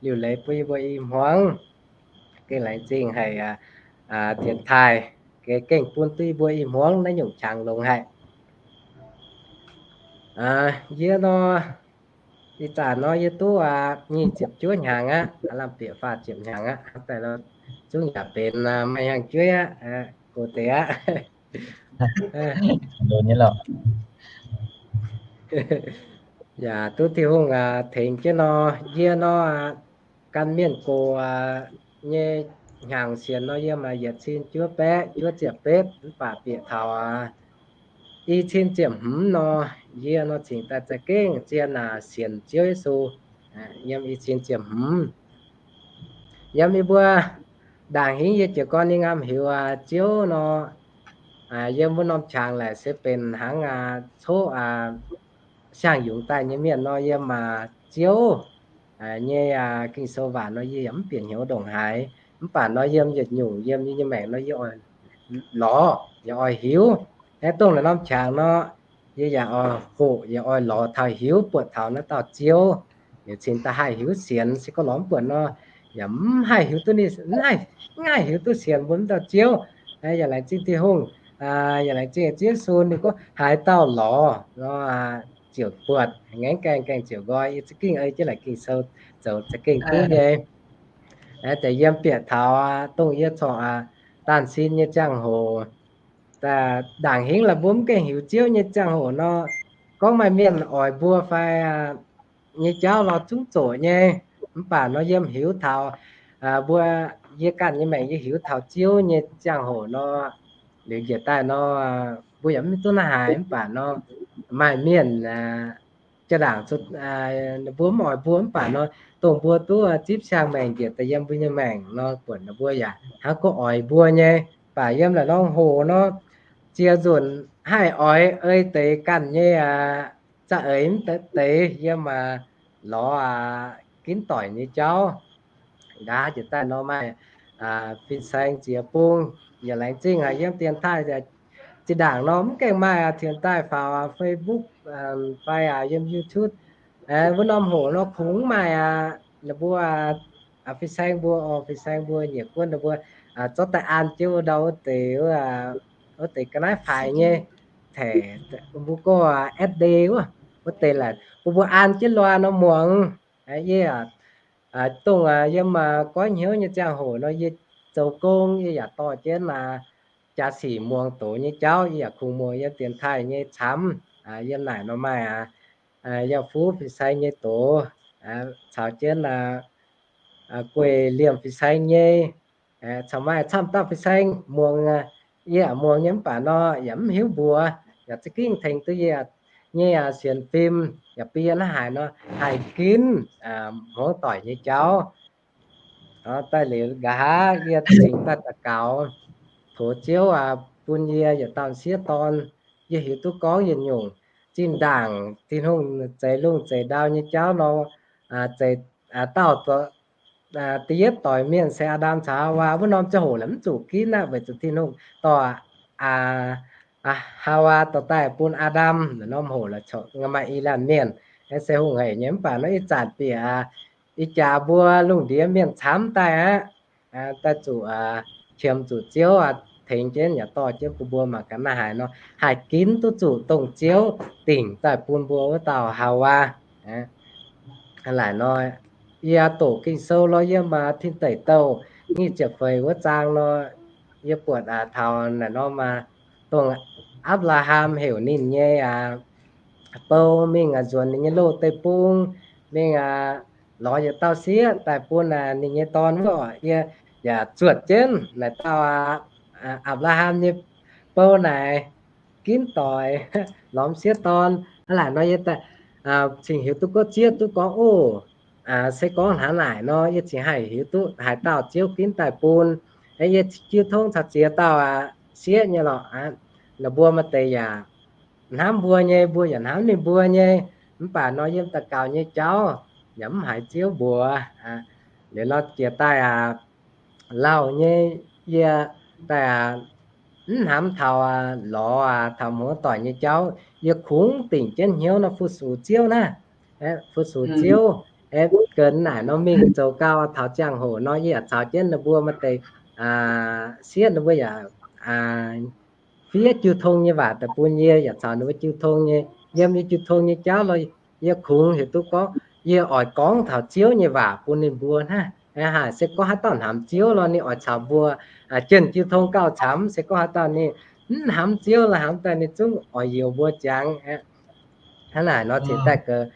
liuc leiz bun yie mbuo i hmuangx. Gengh laengz zingh haic dienx taaih, gengh bun duqv yie mbuo i hmuangx naaiv nyungc qangx longx haic. Yie nor, ih zanc nor yie duqv nyic ziepc juov hnyangx aqv, lamh bieqc faah ziepc hnyangx aqv. Daaih zungv yaac benx maaih hnyangx-jueiv aqv, gox deix aqv. Yaac duqv Tin-Hungh tengx jienv nor, yie nor, gan mienh gox nyei hnyangx sienx nor yiem yietc cin juov baeqv juov ziepc betv, mv baac bieqc taux i cin ziepc hmz nor, yie nor cingx daaih za'gengh zien sienx Ziouv Yesu. Yiem i cin ziepc hmz, yiem yie mbuo ndaangc hingv yie jiez gorn nyei ngamv heuc Ziouv nor, yiem wuov norm qangx laaic se benx hnangv coqv siang-yungz daaih nyei mienh nor, yiem Ziouv nyei Ging-Sou waac nor yie yaac mv bieqc hnyouv ndongc haaix. Mv baac nor yiem yietc nyungc yiem yie nyei maengc nor yie oix lorz, yaac oix hiuv. Aeqv, dongh naaiv norm qangx nor, yie yaac oix hoqc, yaac oix lorz taux hiuv buatc taux naaiv dauh Ziouv. Liuz cingx daaih haih hiuv sienx. Se gorngv lorz mv buatc nor, yaac mv haih hiuv duqv ninh, mv haih hiuv duqv sienx mbuo mv dauh Ziouv. Yaac laengz zingh Tin-Hungh, yaac laengz zingh Ziouv Yesu, ninh gorngv haaix dauh lorz nor, ziouc buatc, ngaengv gaengh gaengh ziouc nqoi. Yie za'gengh ei jienv naaic Ging-Sou zoux za'gengh duqv nyei. Deix yiem bieqc taux dongh yie corc daanh sin nyei ziangh hoc, ndaangc hingv laaix mbuo mv gaengh hiuv Ziouv nyei ziangh hoc nor, gorngv maaih mienh oix mbuo fai nyei jauv nor zungv zoqc nyei. Mv baac nor yiem hiuv taux mbuo, yie ganh nyei maengc yie hiuv taux Ziouv nyei ziangh hoc nor, liuz njiec daaih nor, mbuo yaac mv duqv naaiv haaix. Mv baac nor maaih mienh jaa-ndaangc mbuo mv oix mbuo, mv baac nor dongh mbuo duqv zipv siang-maengc njiec daaih yiem mbuo nyei maengc nor, buatc ninh mbuo yaac hnangv gorngv oix mbuo nyei. Mv baac yiem naaic norm hoc nor, ziex nzunc haih oix ei deix ganh nyei za'eix mv deix yiem lorz ginv doic nyei jauv. Nqa'haav njiec daaih nor maaih fin-saeng ziex bung, yaac laengz zingh haic yiem dienx taaih. Zinh ndaangc nor mv gaengh maaih aqv, dienx taaih faaux Facebook fai yiem YouTube. Wuov norm hoc nor kungx maaih aqv. Ninh mbuo fin-saeng mbuo, fin-saeng mbuo nyiec guon ninh mbuo zorqv daaih an jienv wuov ndau wuov deix, wuov deix ga'naaiv faix nyei, tengx mbuo gorngv S D wuov, wuov deix laaix bun mbuo an jienv loa nor muangx. Yie dongh yiem goiv hnyouv nyei ziangh hoc nor, yie zoux gong yie yaac dorh jienv jaa sic muangx doz nyei jauv. Yie yaac kungx muangx yiem dienx taaih nyei camv. Yiem naaic nor maaih Yauh Fuv fin-saeng nyei doz, caux jienv Guei Liemh fin-saeng nyei, caux maaih camv dauh fin-saeng muangx, yie yaac muangx nyei, mv baac nor yaac mv hiuv mbuox. Yaac za'gengh tengx duqv yie nyei sienx fim, yaac bun yie naaiv haic nor haih ginv hmuangv doic nyei jauv. Daaih liuz nqa'haav yie cingx daaih daux gaux, tov Ziouv bun yie yietc dauh m'sieqv dorn, yie hiuv duqv gorngv yietc nyungc zinh ndaangc Tin-Hungh zeix lungh zeix ndau nyei jauv nor, zeix dauh da'yietv doic mienh se Aa^ndam caux Haawaa. Wuov norm ziangh hoc laaix mv zuqc ginv aqv, weic zuqc Tin-Hungh dorh Haawaa dorh daaih bun Aa^ndam. Norm hoc laaix corc maaih i laanh mienh, se hungh hec nyei. Mv baac nor ih zanc bieqc ih jaax mbuo lungh ndiev mienh camv daaih aqv. Daaih zuqc qiemx zuqc Ziouv tengx jienv yaac dorh jienv bun mbuo mangc gaax naaiv haaix nor haih ginv duqv zuqc dongh Ziouv dingc daaih bun mbuo wuov dauh Haawaa. Laaic nor, yie doqc Ging-Sou lorz yiem Tin Deic Douh nyic ziepc feix wuov zaang nor, yie buatc taux naaic norm dongh Apc^laa^ham heuc ninh nyei bou mingh nzuonx ninh nyei loz-deic-bung, mingh lorz yietc dauh sieqv daaih bun ninh nyei dorn wuov. Yie yaac zuotc jienv naaic dauh Apc^laa^ham nyei bou naaic ginv doic lorz m'sieqv dorn. Hnangv naaic nor yie cingx hiuv duqv gorngv Ziouv duqv gorngv oc. Se gorngv hnangv naaic nor yie cingx haih hiuv duqv haaix dauh Ziouv ginv daaih bun. Yie jiu tong caux ziex dauh sieqv nyei lorqc. ninh mbuo maaih deix yaac hnamv mbuo nyei, mbuo yaac hnamv ninh mbuo nyei. Mv baac nor yiem daux gaux nyei jauv yaac mv haiz Ziouv mbuox. Liuz nor jiex daaih aac, lauh nyei, yie daaih aac, mv hnamv taux lorz aac, taux muoz-doic nyei jauv, yie kungx dingc jienv hnyouv nor fu-sux Ziouv naaiv. Fu-sux Ziouv, aeqv, ga'naaiv nor mingh zoux gau taux ziangh hoc nor yie yaac caux jienv ninh mbuo maaih deix sieqv ninh mbuo yaac fiev jiu tong nyei waac daaih bun yie, yaac caux ninh mbuo jiu tong nyei, yiem yie jiu tong nyei jauv lorh, yie kungx heuc duqv gorngv yie oix gorngv taux Ziouv nyei waac bun ninh mbuo hnangv. Haic se gorngv haaix dauh hnamv Ziouv lorh ninh oix caux mbuo jienh jiu tong gauh camv. Se gorngv haaix dauh ninh mv hnamv Ziouv lorh hnamv daaih ninh zungv oix youx mbuo jangx aqv. Hnangv naaic nor cingx daaih gaax,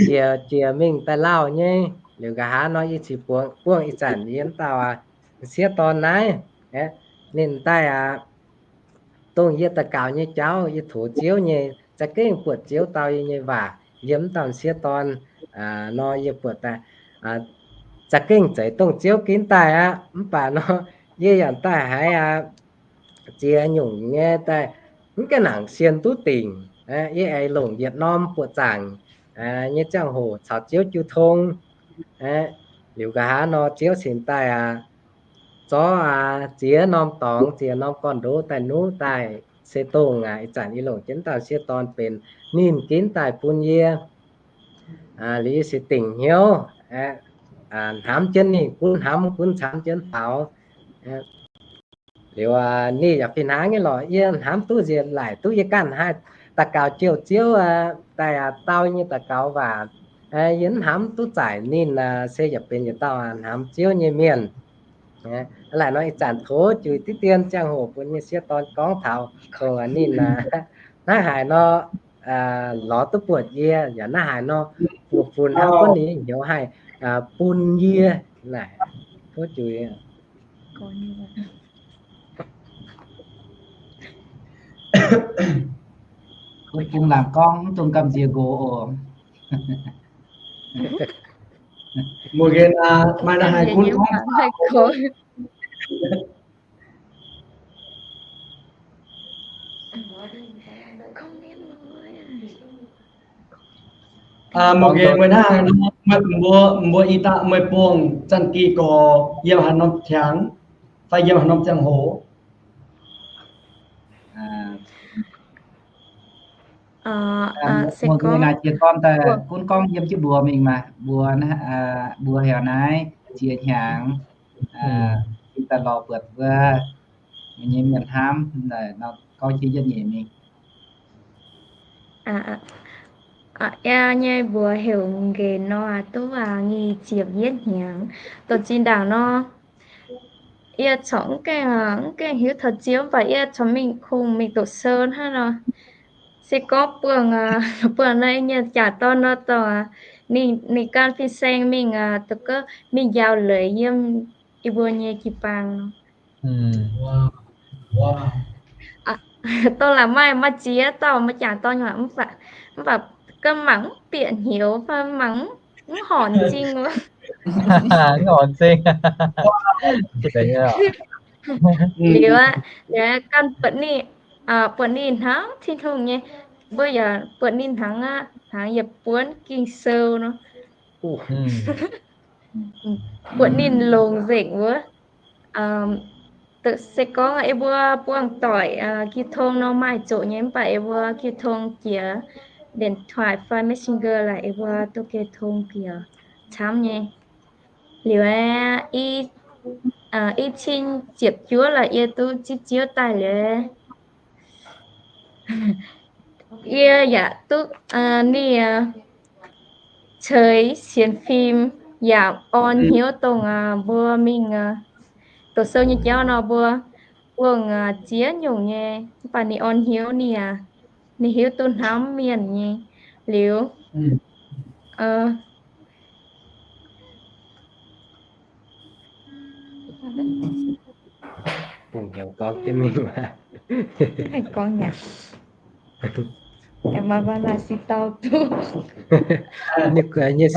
jiex jiex mingh daaih lauh nyei. Liuz nqa'haav nor yie cingx buangh ih zanc yie dauh sieqv dorn naaiv, ninh daaih aac, dongh yie daux gaux nyei jauv yie tov Ziouv nyei, za'gengh buatc Ziouv dau yie nyei waac yiem m'dauh sieqv dorn nor yie buatc daaih za'gengh zeiz dongh Ziouv ginv daaih aqv. Mv baac nor yie yaac daaih haiz aac, ziex nyungc nyei daaih mv gaengh nangc sienx duqv dingc. Yie aengx longc yietc norm buoqc zaangc nyei ziangh hoc caux Ziouv jiu tong. Liuz nqa'haav nor Ziouv cingx daaih aac, zorqv aac ziex norm dorngx ziex norm gorn-ndoqv daaih nuqv daaih, se dongh aac ih zanc yie longc jienv dauh sieqv dorn benx ninh ginv daaih bun yie. Liuz yie se dingc hnyouv hnamv jienv ninh, gunv hnamv gunv camv jienv taux. Liuz ninh yaac fih hnangv nyei lorqc, yie hnamv duqv nziex laaic duqv yie ganh haih daux gaux jouh Ziouv daaih dau nyei daux gaux waac. Yie mv hnamv duqv zaaic ninh se yaac benx yietc dauh hnamv Ziouv nyei mienh. Laaic nor ih zanc tov juix diqv dien ziangh hoc bun nyei sieqv dorn gorngv taux dongh ninh hnangv haaix nor lorz duqv buatc yie, yaac hnangv haaix nor bun hnamv gorngv ninh hnyouv haih bun yie naaic. Tov juix. Bung laangc gorngv mv dungx gamh nziex nqox oc. Mbuo gengh maaih naaiv haic gunv gorngv. Mbuo gengh meih naaiv haic nor, meih mbuo, mbuo i daaih meih buangh zanc gih gorx yiem haaix norm hnyangx fai yiem haaix norm ziangh hoc? Mbuo naaiv jiex dorn daaih gunv gorngv yiem jienv mbuox mingh maah, mbuo, mbuo heuc naaiv ziex hnyangx, daaih lorz buatc wuov, meih nyei mienh hnamv, gorngv jienv yietv nyeic mingh. Yie nyei mbuox heuc Nqenx nor, duqv nyic ziepc yietv hnyangx. Doqc zinh ndaangc nor, yie corc mv gaengh, mv gaengh hiuv taux Ziouv, mv baac yie corc mingh kungx mingh doqc sou hnangv nor. Se gorngv buangh, buangh naaiv nyei jaax dorn nor dorh ninh, ninh gan fin-saeng mingh, duqv gouv mingh njaaux leiz yiem yie mbuo nyei jiu-baang nor. Dongh laaix maaih, maaih ziex dauh maaih jaax dorn, mv baac, mv baac ganh mangc mv bieqc hnyouv, mangc mv horpc m'zing. Mv horpc m'zing. Liuz aqv, liuz ganh buatc ninh, buatc ninh hnangv Tin-Hungh nyei, mbuo yaac buatc ninh hnangv aqv, hnangv yietc buonv Ging-Sou nor. Buatc ninh longx nzengc wuov. Se gorngv yie mbuo buangh doic jiu tong nor maaih zoqc nyei, mv baac yie mbuo jiu tong jiex điện thoại fai Messenger laaix yie mbuo duqv jiu tong jiex camv nyei. Liuz aqv, i cin ziepc juov laaix yie duqv zipv Ziouv daaih liuz, yie yaac duqv ninh ceix sienx fim yaac orn hnyouv dongh mbuo mingh doqc sou nyei jauv nor, mbuo buangh ziex nyungc nyei, mv baac ninh orn hnyouv, ninh, ninh hiuv duqv hnamv mienh nyei. Liuz, Bung heuc gorngv jienv mingh maah. Gorngv nyei. Maaih baac laaix si dau duqv. Ninh gorngv longx nyei,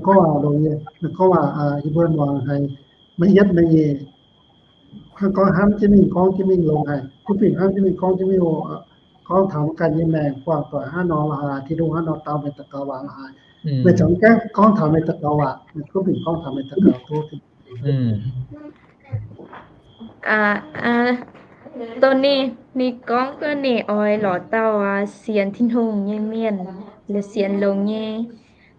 gorngv longx nyei, gorngv waac, yie mbuo muangx haiz maiv yietv maiv nyeic. Hnangv gorngv hnamv jienv mingh gorngv jienv mingh longx haic. Kuv Bingc hnamv jienv mingh gorngv jienv mingh oc. Gorngv taux mv ganh nyei maengc buangh doic hnangv nor lorqc haaix, Tin-Hungh hnangv nor dau meih daux gaux waac lorqc haaix. Meih corc mv gaengh gorngv taux meih daux gaux waac, Kuv Bingc gorngv taux meih daux gaux duqv. Dongh ninh, ninh gorngv gorngv ninh oix lorz dauh sienx Tin-Hungh nyei mienh, liuz sienx longx nyei.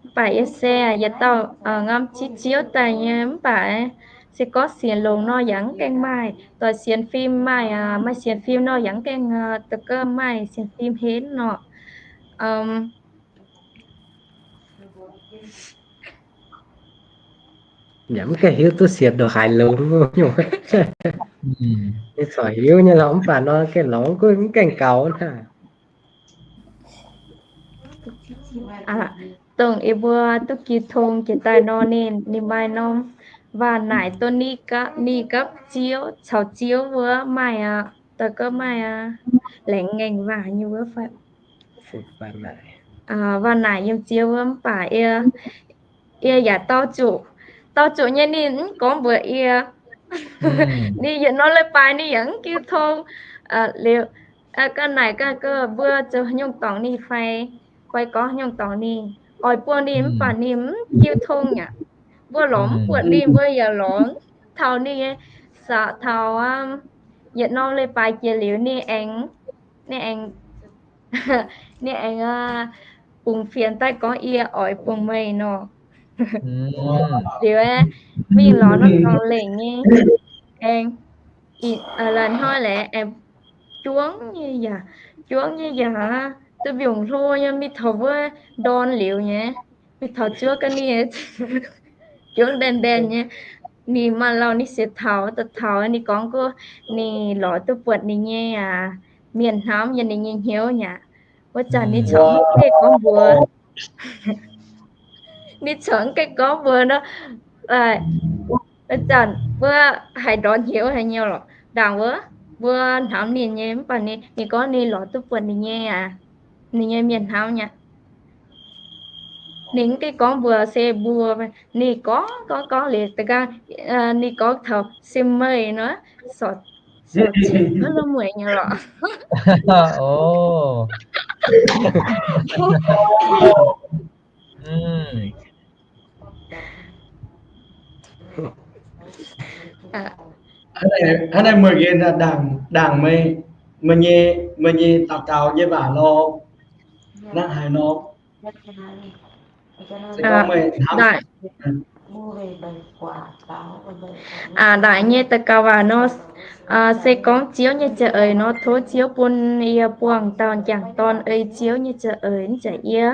Mv baac yie se yietc dauh ngamv ziqv Ziouv daaih nyei, mv baac se gorngv sienx longx nor yaac mv gaengh maaih, doix sienx fim maaih, maaih sienx fim nor yaac mv gaengh da'gauv maaih sienx fim henv nor. Yaac mv gaengh hiuv duqv sienx ndongc haaix longx. Ninh corc hiuv nyei lorqc, mv baac nor gaengh lorz gunv mv gaengh gaux naaic. Dongh yie mbuo duqv jiu tong jiex daaih nor, ninh, ninh maaih norm waac naaic dongh ninh gapv, ninh gapv Ziouv, caux Ziouv wuov maaih aqv, doix gauv maaih aqv, laengz ngaengc waac nyei wuov fai. Waac naaic yiem Ziouv wuov, mv baac yie, yie yaac dau zuqc, dau zuqc nyei ninh mv gorngv mbuox yie. Ninh yietc norm leiz-baaix ninh yaac mv jiu tong. Liuz, ga'naaiv ga'naaiv mbuo zoux nyungc dorngc ninh fai, fai gorngv nyungc dorngc ninh, oix buangh ninh mv baac ninh mv jiu tong aqv. Mbuo lorz mv buatc ninh, mbuo yaac lorz taux ninh nyei, taux yietc norm leiz-baaix jiex liuz ninh aengx, ninh aengx, ninh aengx bungx fienx daaih gorngv yie oix buangh meih nor. Liuz, mingh lorz norm dorngx lengc nyei, aengx, la'hnoi laengz aengx juangv nyei yaac, juangv nyei yaac, duqv mbiungc hlo nyei, mingh taux wuov ndorn liuz nyei, mingh taux zuov ga'naaiv, juangv ndaen ndaen nyei. Ninh maaih lauh ninh sienx taux, daaih taux ninh gorngv gorngv ninh lorz duqv buatc ninh nyei mienh hnamv yiem ninh nyei hnyouv aqv. Wuov zanc ninh corc mv gaengh gorngv mbuox, ninh corc mv gaengh gorngv mbuox nor, wuov zanc mbuo haiz ndortv hnyouv haic nyei lorqc. Ndaangc wuov, mbuo hnamv ninh nyei mv baac ninh, ninh gorngv ninh lorz duqv buatc ninh nyei aqv, ninh nyei mienh hnamv nyei. Ninh mv gaengh gorngv mbuox se mbuo, ninh gorngv gorngv gorngv liuz da'ganh, ninh gorngv taux se meih nor, sorc, sorc ziepc wuov la'mueic nyei lorqc. Hnangv naaic meih gengh ndaangc, ndaangc meih, meih nyei, meih nyei daux gaux nyei waac nor, hnangv haaix nor? Ndaangc nyei daux gaux waac nor, se gorngv Ziouv nyei za'eix nor, tov Ziouv bun yie buangh dauh m'jangc dorn ei Ziouv nyei za'eix, mv zeiz yie,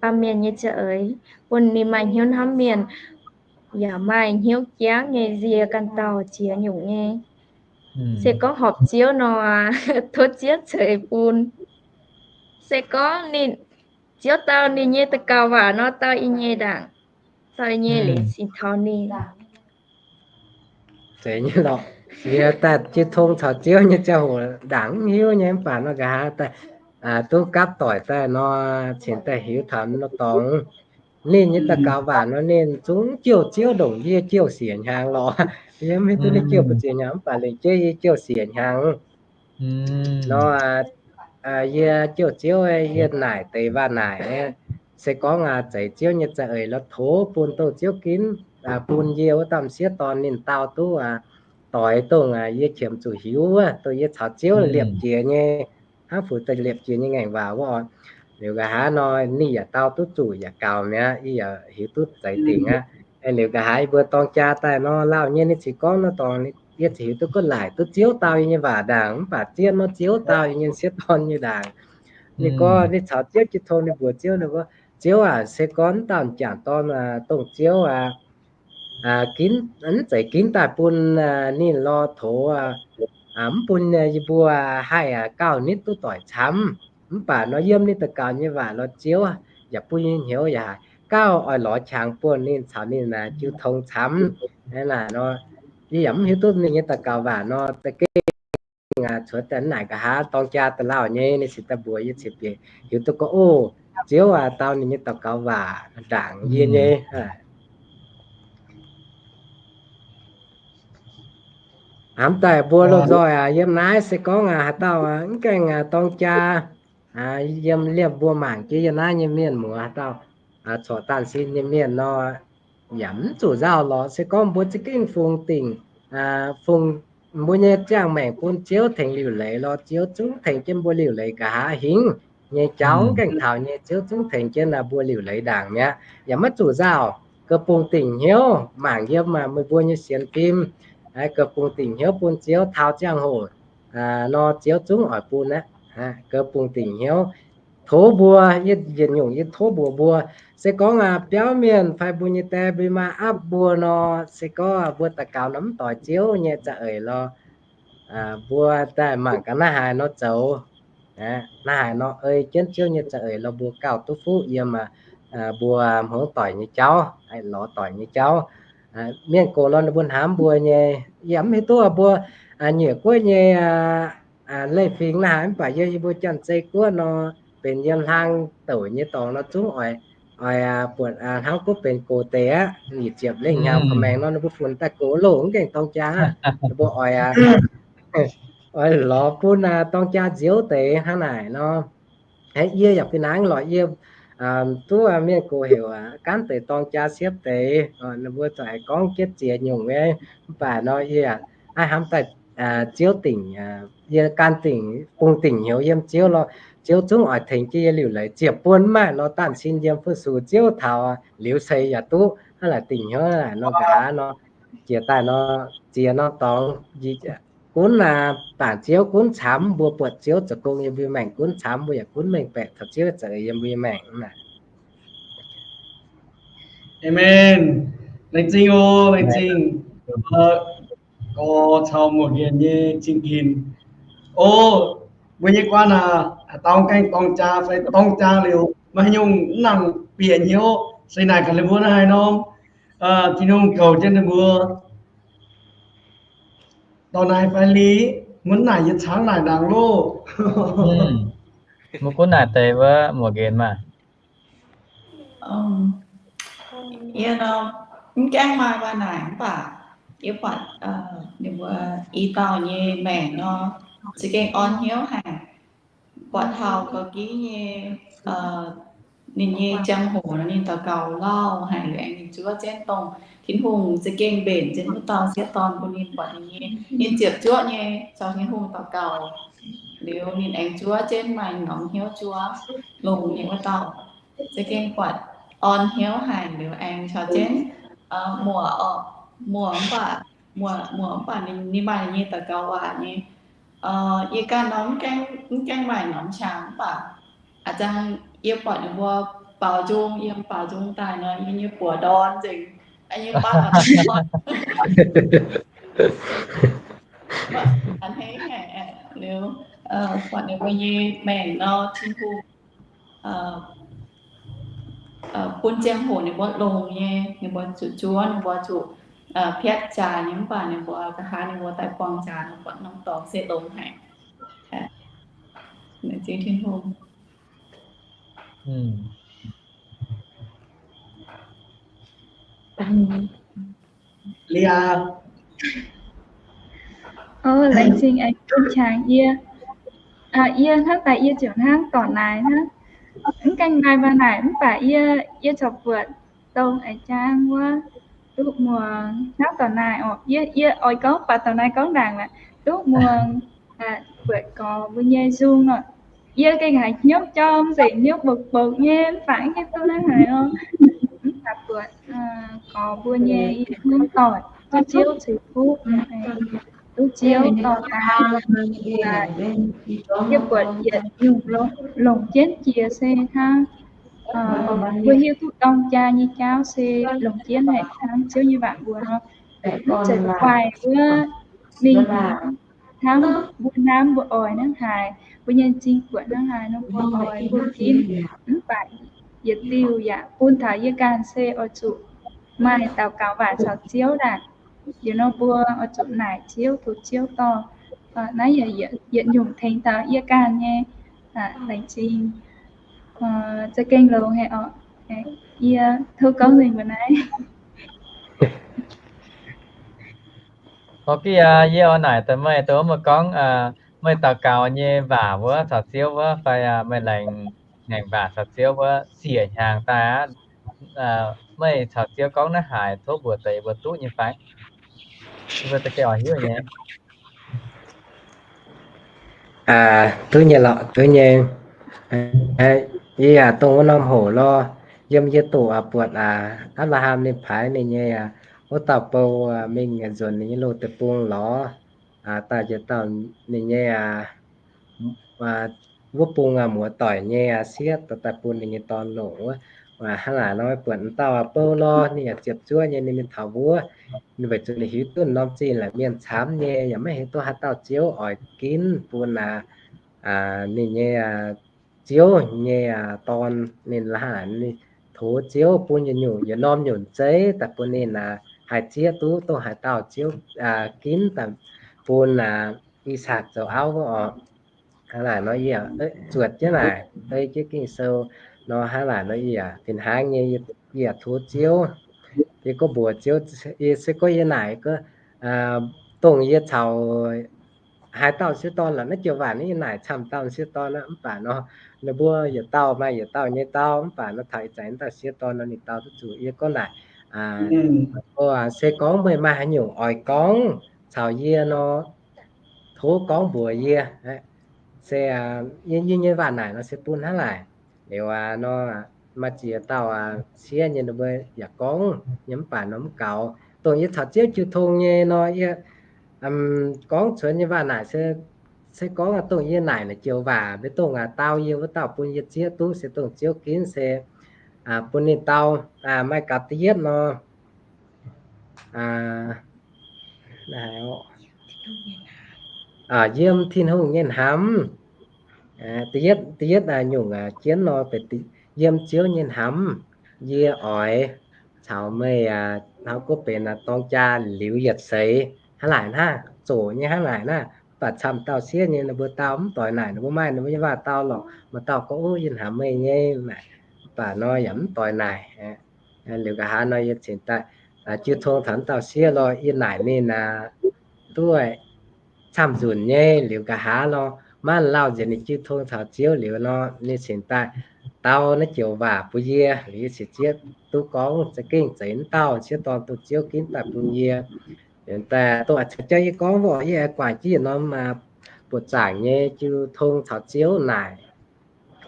baamh mienh nyei za'eix, bun ninh maaih hnyouv hnamv mienh, yaac maaih hnyouv jangv nyei nzie ganh dauh ziex nyungc nyei. Se gorngv horpc Ziouv nor, tov Ziouv ceix bun. Se gorngv ninh, Ziouv dau ninh nyei daux gaux waac nor, dau yie nyei ndaangc, dau yie nyei liuz cingx taux ninh. Zeiz nyei lorqc. Yie daaih jiu tong caux Ziouv nyei ziangh hoc ndaangc mv hiuv nyei, mv baac nor nqa'haav daaih duqv gapv doic daaih nor, cingx daaih hiuv taux nor dorngx. Ninh nyei daux gaux waac nor, ninh zungv jouh Ziouv ndongc yie jouh siec hnyangx lorqc. Yie mv hiuv duqv ninh jouh buoz ziex hnyangx, mv baac lengc jeiv yie jouh siec hnyangx. Nor, yie jouh Ziouv, yie naaic deix waac naaic, se gorngv zeix Ziouv nyei za'eix lorz tov bun dongh Ziouv ginv bun yie wuov dauh m'sieqv dorn ninh dau duqv doix dongh yie qiemx zuqc hiuv wuov, dongh yie caux Ziouv liepc jiex nyei, hnangv fuc daaih liepc jiex nyei ngaengc waac wuov oc. Liuz nqa'haav nor ninh yaac dau duqv zuqc yaac gaux mi'aqv, yie yaac hiuv duqv zeix dingc aqv. Liuz nqa'haav yie mbuo dorng jaa daaih nor, lauh nyei ninh cingx gorngv nor dorngx, yie cingx hiuv duqv gorngv laaic duqv Ziouv dau yie nyei waac ndaangc, mv baac zien nor Ziouv dau yie nyei m'sieqv dorn nyei ndaangc. Ninh gorngv ninh caux Ziouv jiu tong, ninh mbuox Ziouv, ninh gorngv, Ziouv aac, se gorngv m'dauh m'jangc dorn dongh Ziouv ginv, mv zeiz ginv daaih bun ninh lorz tov, mv bun yie mbuo haih gauh nitv duqv doic camv. Mv baac nor yiem ninh daux gaux nyei waac lorz Ziouv yaac bun yie hnyouv yaac gauh oix lorz qangx buonv ninh caux ninh jiu tong camv. Naaiv nor, yie yaac mv hiuv duqv ninh nyei daux gaux waac nor, za'gengh cuotv daaih naaic nqa'haav dorng jaa daaih lauh nyei, ninh cingx daaih mbuox yie cingx bieqc hiuv duqv gorngv, o, Ziouv aac dau ninh nyei daux gaux waac ndaangc yie nyei. Hnamv daaih mbuo loz-nzoih aac, yiem naaiv se gorngv aac, haaix dauh mv gaengh dorng jaa, yiem liemh mbuo mangc jienv yiem naaiv nyei mienh muoz, haaix dauh corc daan sin nyei mienh nor, yaac mv zuqc nzauh lorqc. Se gorngv mbuo za'gengh fungx dingc, fungx mbuo nyei ziangh maengc bun Ziouv tengx liuc leiz lorqc, Ziouv zungv tengx jienv mbuo liuc leiz nqa'haav hingv nyei jauv, mv gaengh taux nyei Ziouv zungv tengx jienv mbuo liuc leiz ndaangc mi'aqv. Yaac maiv zuqc nzauh, gauh bungx dingc hnyouv mangc yiem meih mbuo nyei sienx fim, gauh bungx dingc hnyouv bun Ziouv taux ziangh hoc nor Ziouv zungv oix bun aqv. Gauh bungx dingc hnyouv. Tov mbuo, yietc nyungc yie tov mbuox mbuo, se gorngv aac biauv mienh fai mbuo nyei die mbuo maaih aapv mbuo nor, se gorngv mbuo daux gaux nor mv doix Ziouv nyei za'eix lorqc, mbuo daaih mangc gaax naaiv haaix nor zoux, naaiv haaix nor ei jienv Ziouv nyei za'eix lorqc, mbuo gauh duqv fuqv yiem mbuo hmuangv doic nyei jauv, lorz doic nyei jauv. Mienh gox lorqc ninh mbuo hnamv mbuo nyei, yaac mv hiuv duqv mbuo nyei guoqv nyei leiz-fingx naaiv haaix, mv baac yiem yie mbuo Janx-Zei guoqv nor, benx yiem hlang douc nyei dorngx nor zungv oix, oix buatc hnangv gorngv benx gox deix aqv, nyic ziepc lengh hnyangx korv-maengx nor ninh mbuo funx daaih gox loh mv gaengh dorng jaa, ninh mbuo oix, oix lorz bun dorng jaa nziouv deix hnangv naaic nor. Yie yaac fih hnangv lorqc, yie duqv mienh gox heuc gaanv deix dorng jaa siepv deix, ninh mbuo za'gengh gorngv jienv ziex nyungc nyei, mv baac nor yie aav hnamv daaih Ziouv dingc, yie gan dingc, bungx dingc hnyouv yiem Ziouv lorqc, Ziouv zungv oix tengx jienv yie liuc leiz ziec buonv mv maaih lorqc, daan sin yiem fu-sux Ziouv taux liuz se yaac duqv hnangv naaic dingc hnyouv naaic nor nqa'haav nor, jiex daaih nor ziex norm dorngx gunv aac, bangc Ziouv gunv camv, mbuo buatc Ziouv zoux gong yiem mbuo maengc gunv camv, mbuo yaac gunv mengh baeqc taux Ziouv za'eix yiem mbuo nyei maengc naaic. Amen. Laengz zingh oc, laengz zingh. Gorx caux Muoc Nqenx nyei zingh ginx. O, mbuo nyei guanh aac, haaix dauh gaengh dorng jaa fai dorng jaa liuz maiv nyungc mv nangc bieqc hnyouv, se naaic gaax ninh mbuo naaiv haaix norm, Tin-Hungh goux jienv ninh mbuo dorh naaic fai liz, mv naaic yie caangv naaic ndaangc loh. Mbuo gunv naaic deix wuov Muoc Nqenx maah. Yie nor, mv gaengh maaih waac naaic mv baac yie buatc ninh mbuo i dauh nyei maengc nor, za'gengh orn hnyouv haic. Buatc taux gaux giv nyei, ninh nyei ziangh hoc nor ninh daux gaux lauh haic liuz aengx ninh zuov jienv dongh Tin-Hungh za'gengh mbenc jienv wuov dauh sieqv dorn bun ninh buatc ninh nyei, ninh ziepc zuoqv nyei caux Tin-Hungh daux gaux liuz ninh aengx zuov jienv maaih norm hnyouv zuov longx nyei wuov dauh. Za'gengh buatc orn hnyouv haic liuz aengx caux jienv muoc, muoc mv baac, muoc mv baac ninh maaih ninh nyei daux gaux waac nyei. Yie ganh nor mv gaengh maaih norm qangx mv baac a'zang yie buatc ninh mbuo baaux nzung, yiem baaux nzung daaih nor yie nyei buoz ndorn nzengc, yie nyei baav ndorn. A'hneiv haic liuz, buatc ninh mbuo nyei maengc nor Tin-Hungh bun ziangh hoc ninh mbuo longx nyei, ninh mbuo zuqc zuov, ninh mbuo zuqc piatv jaax nyei mv baac ninh mbuo nqa'haav ninh mbuo daaih buangh jaax nor buatc norm dorngx se longx haic. Laengz zingh Tin-Hungh. Laengz zingh aengx bun qangx yie. Yie hnamv daaih yie ziouc hnangv dorc naaic hnangv. Mv gaengh maaih waac naaic mv baac yie, yie corc buatc dongh a'jang wuov duqv muangx hnangv dorc naaic oc. Yie, yie oix gorngv baac dorc naaic gorngv ndaangc laaix duqv muangx, buatc gorx mbuo nyei nzung oc. Yie gengh haiz hnyouv jorm nzengc, hnyouv mbopv-mbopv nyei, mv baac mv hiuv duqv hnangv haaix nor. Mv baac buatc gorx mbuo nyei yietc zungv doic duqv Ziouv ceix fuqv, duqv Ziouv dorh daaih, yie buatc yietc nyungc longc jienv jiex se hnangv mbuo hiuv duqv dorng jaa nyei jauv se longc jienv haic hnangv Ziouv nyei waac mbuox nor, mv zeiz guaih wuov mingh hnangv mbuo hnamv mbuo oix hnangv haaix, mbuo nyei m'zing buatc hnangv haaix nor mbuo oix mbuo ginv. Mv baac yietc diuh yaac bun taux yie ganh se oix zuqc maaih daux gaux waac caux Ziouv ndaangc. Liuz nor mbuo oix zuqc naaic Ziouv, tov Ziouv dorh. Naaiv yaac yietc nyungc tengx taux yie ganh nyei. Laengz zingh. Za'gengh longx haic oc. Yie tov gorngv nzengc mbuo naaiv. Oc, yie oix naaic deix meih, dongh meih gorngv meih daux gaux nyei waac wuov caux Ziouv wuov fai meih laengz, laengz waac caux Ziouv wuov siec hnyangx daaih aqv. Meih caux Ziouv gorngv naaiv haaix, tov mbuox deix mbuo duqv nyei fai? Mbuo za'gengh oix hiuv nyei. Duqv nyei lorqc, duqv nyei. Yie yaac dongh wuov norm hoc lorh, yiem yie doqc buatc Apc^laa^ham ninh paaiv ninh nyei wuov dauh bou mingh nzuonx ninh nyei loz-deic-bung lorz daaih njiec dauh ninh nyei wuov bung muoz-doic nyei sieqv daaih bun ninh nyei dorn longc wuov. Hnangv naaic nor, buatc m'dauh bou lorh ninh yaac ziepc zuoqv nyei, ninh mingh taux wuov, ninh weic zuqc ninh hiuv duqv norm zingh la'mienh camv nyei, yaac maiv hiuv duqv haaix dauh Ziouv oix ginv bun ninh nyei Ziouv nyei dorn. Ninh la'haaix, ninh tov Ziouv bun yietc nyungc, yietc norm nyungc zeiv daaih bun ninh haih zieqv duqv dongh haaix dauh Ziouv ginv daaih bun I^sakc zoux auv wuov oc. Hnangv naaic nor yie zuotc jienv naaic ei jienv Ging-Sou nor, hnangv naaic nor yie yaac fih hnangv nyei, yie yaac tov Ziouv. Yie gorngv mbuox Ziouv, yie se gorngv yie naaic gorngv dongh yie caux haaix dauh sieqv dorn lorqc, naaiv joux waac naaiv yie naaic camv dauh sieqv dorn aqv. Mv baac nor, ninh mbuo yietc dauh maaih yietc dauh nyei dau. Mv baac nor taux ih zanc naaiv dauh sieqv dorn nor ninh dau duqv zuqc. Yie gorngv naaic, se gorngv meih maaih haaix nyungc oix gorngv caux yie nor, tov gorngv mbuox yie. Se yie nyei waac naaic nor se bun hnangv naaic. Liuz nor, maaih ziex dauh sieqv nyei ninh mbuo yaac gorngv nyei, mv baac nor mv gaux. Dongh yie caux Ziouv jiu tong nyei nor, yie gorngv cuotv nyei waac naaic se gorngv dongh yie naaic naaiv joux waac maiv dongh dau yie wuov dauh bun yie zieqv duqv, se dongh Ziouv ginv se bun ninh dau. Maaih gaax da'yietv nor, yiem Tin-Hungh nyei hnamv. Da'yietv nyungc jienv nor, yiem Ziouv nyei hnamv. Yie oix caux meih hnangv gorngv benx dorng jaa liuz yietc seix hnangv naaic hnangv, zoqc nyei hnangv naaic naaiv. Mv baac camv dauh sieqv nyei ninh mbuo dau mv doix naaic, ninh mbuo maaih ninh mbuo nyei waac dau lorqc. Maaih dauh gorngv, Ov, yie hnamv meih nyei, mv baac nor yaac mv doix naaic. Liuz nqa'haav nor yie cingx daaih jiu tong taux dauh sieqv lorh, yie naaic ninh duqv camv nzunc nyei. Liuz nqa'haav lorh, maiv lauh nzengc ninh jiu tong caux Ziouv liuz nor, ninh cingx daaih dau naaiv joux waac bun yie. Liuz yie cingx zieqv duqv gorngv za'gengh zeiz mv dauh sieqv dorn dongh Ziouv ginv daaih bun yie. Liuz daaih dongh caux jauv yie gorngv, yie aengx guangc jienv yietc norm buoqc zaangc nyei jiu tong caux Ziouv naaic,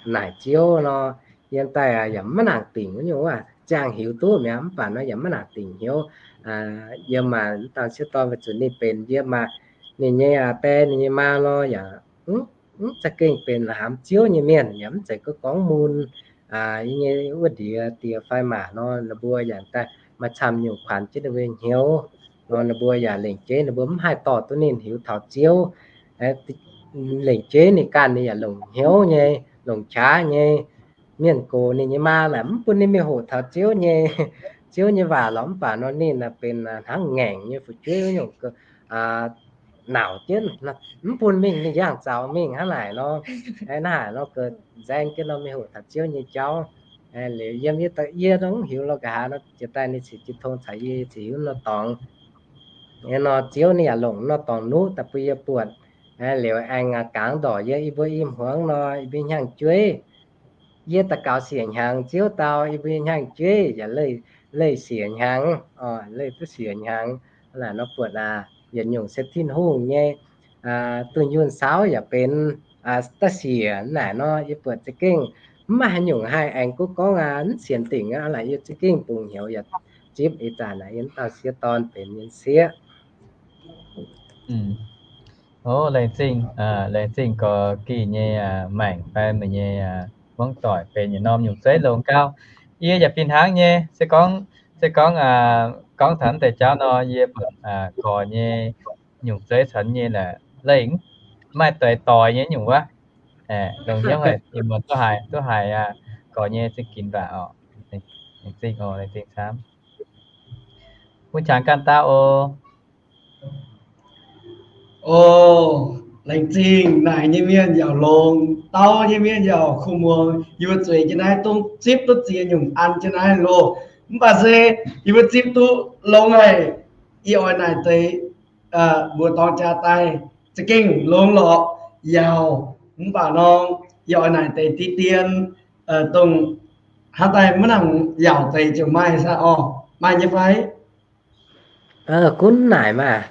naaic Ziouv nor, yiem daaih yaac maiv nangc dingc wuov nyungc, ziangh hiuv duqv mi'aqv, mv baac nor yaac maiv nangc dingc hnyouv. Yiem maaih dauh sieqv dorn weic zuqc ninh benx yiem maaih ninh nyei die, ninh nyei maa nor yaac mv za'gengh benx hlaax Ziouv nyei mienh, yaac mv zeiz gorngv mun yie nyei wuov ndiev die fai maac nor, ninh mbuo yaac daaih maaih camv nyungc kuanx jienv ninh mbuo hnyouv nor, ninh mbuo yaac lengc jeiv ninh mbuo mv haih dorh duqv ninh hiuv taux Ziouv. Lengc jeiv ninh ganh ninh yaac longc hnyouv nyei, longc qaqv nyei. Mienh gox ninh nyei maa naaic mv bun ninh mingh hoqc taux Ziouv nyei, Ziouv nyei waac lorqc, mv baac nor ninh benx hnangv ngaengc nyei fu'jueiv wuov nyungc, nauc jienv mv bun mingh, ninh yangh zaux mingh hnangv naaic nor. Hnangv naaic nor gauh nzaeng jienv nor mingh hoqc taux Ziouv nyei jauv. Liuz yiem yie dongh mv hiuv lorh nqa'haav nor, jiex daaih ninh cingx jiu tong caux yie cingx hiuv nor dorngx. Nor Ziouv ninh yaac longc nor dorngx nuqv daaih bun yie buatc. Liuz aengx gangx ndorqc yie, yie mbuo i hmuangx nor yie mbuo hnyangx-jueiv, yie daux gaux siec hnyangx, Ziouv dau yie mbuo hnyangx-jueiv yaac leih siec hnyangx, leih duqv siec hnyangx. Naaic nor buatc yietc nyungc se Tin-Hungh nyei dunh yunh saauv yaac benx da'siec. Naaic nor yie buatc za'gengh mv maaih haaix nyungc haih aengx gorngv gorngv mv sienx dingc aqv. Naaic yie za'gengh bungx hnyouv yaac zipv ih zanc naaic yie dauh sieqv dorn benx yie sieqv. Ov, laengz zingh, laengz zingh gorx gih nyei maengc fai meih nyei hmuangv doic benx yietc norm nyungc zeiv longx gauh. Yie yaac fih hnangv nyei, se gorngv, se gorngv, gorngv taux deix jauv nor, yie buatc gorx nyei nyungc zeiv caux nyei la'leiz maaih doix-doix nyei nyungc wuov. Longc hnyouv haic, ih muonz duqv haiz, duqv haiz gorx nyei za'gengh baac oc. Laengz zingh oc, laengz zingh camv. Mbuo qangx ganh dau oc. O, laengz zingh naaic nyei mienh yaac longx, dau nyei mienh yaac kuh muangx. Yie mbuo zueiz jienv naaiv dongh zipv duqv ziex nyungc an jienv naaiv loh. Mv baac se yie mbuo zipv duqv longx haic. Yie oix naaic deix mbuo dorng jaa daaih za'gengh longx lorqc, yaauc. Mv baac nor, yie oix naaic deix diqv dien, dongh hnangv daaih maiv nangc yaauc deix ziouc maaih saah orqc? Maaih nyei fai? Gunv naaic maah.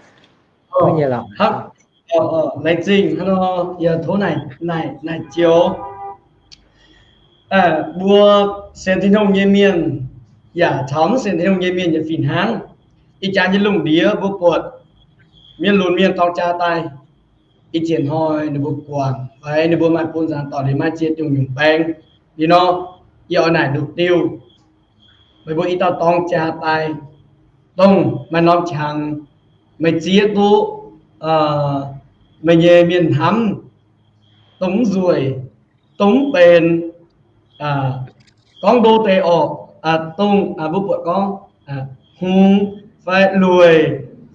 Laengz zingh hnangv nor, yie tov naaic joux. Mbuo sienx Tin-Hungh nyei mienh yaac caux mv sienx Tin-Hungh nyei mienh yaac fih hnangv. Ih jaax nyei lungh ndiev mbuo buatc mienh lunx mienh dorng jaa daaih, ih zanc hnoi ninh mbuo guangc fai ninh mbuo maaih bun nzaanx dorngc liuz maaih ziex nyungc-nyungc baeng. Liuz nor, yie oix naaic nduqc diuh, meih mbuo i dauh dorng jaa daaih, dongh maaih norm qangx meih zieqv duqv meih nyei mienh hnamv, dongh mv nzueic, dongh mv benx, gorngv ndo deix orqc, dongh mbuo buatc gorngv hngongx fai lueic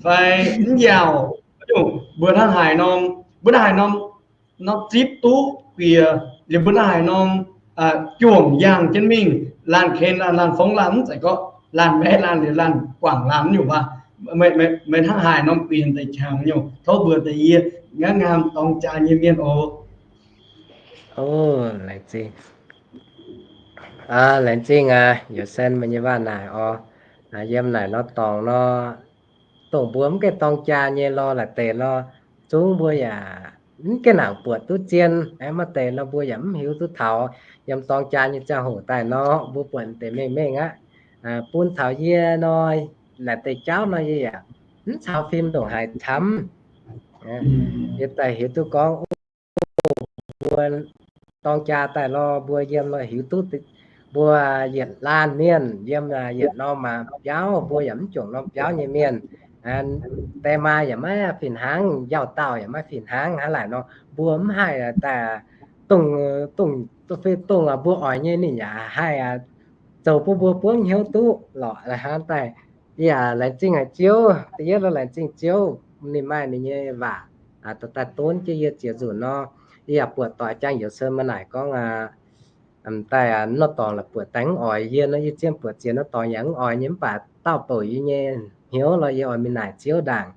fai mv yaauc, mbuo hnangv haaix norm, mbuo hnangv haaix norm, norm zipv duqv bieqc, liuz mbuo hnangv haaix norm juangc yangh jienv mingh, laanh ken laanh, laanh fongv laanh, mv zeiz gorngv laanh maeqv laanh liuz laanh guangc laanh nyungc waac. Meih hnangv haaix norm bieqc deix qangx nyungc, tov mbuox deix yie, ngaanv ngaam dorng jaa nyei mienh oc. Laengz zingh, laengz zingh aac, Yiuc Sen meih nyei waac naaic oc. Yiem naaic nor dorngx nor, dongh mbuo mv gaengh dorng jaa nyei lorh, naaic deix nor, zungv mbuo yaac mv gaengh nangc buatc duqv zien. Maaih deix nor mbuo yaac mv hiuv duqv taux. Yiem dorng jaa nyei ziangh hoc daaih nor, mbuo buatc deix mengh mengh aqv. Bun taux yie nor, naaic deix jauv nor yie yaac mv caux fim ndongc haaix camv. Yie daaih hiuv duqv gorngv, mbuo dorng jaa daaih lorh, mbuo yiem lorh hiuv duqv, mbuo yietc laanh mienh yiem yietc norm biauv, mbuo yaac mv juangc norm biauv nyei mienh. Die maa yaac maiv fih hnangv, yauh dauh yaac maiv fih hnangv. Hnangv naaic nor, mbuo mv haih daaih dongh, dongh, dongh mbuo oix nyei ninh yaac haih zoux bun mbuo buangv hnyouv duqv lorqc. Hnangv daaih yie yaac laengz zingh haic Ziouv, da'yietv lorh laengz zingh Ziouv, ninh maaih ninh nyei waac daaih donv jienv yie ziex nzunc nor, yie yaac buatc doic jangx Yiuc Sen meih naaic gorngv daaih nor dorngx la'buoqc daaih mv oix yie nor, yie zien buatc ziex nor dorngx yaac mv oix nyei, mv baac dauh bouc yie nyei hnyouv lorh, yie oix mingh naaic Ziouv ndaangc.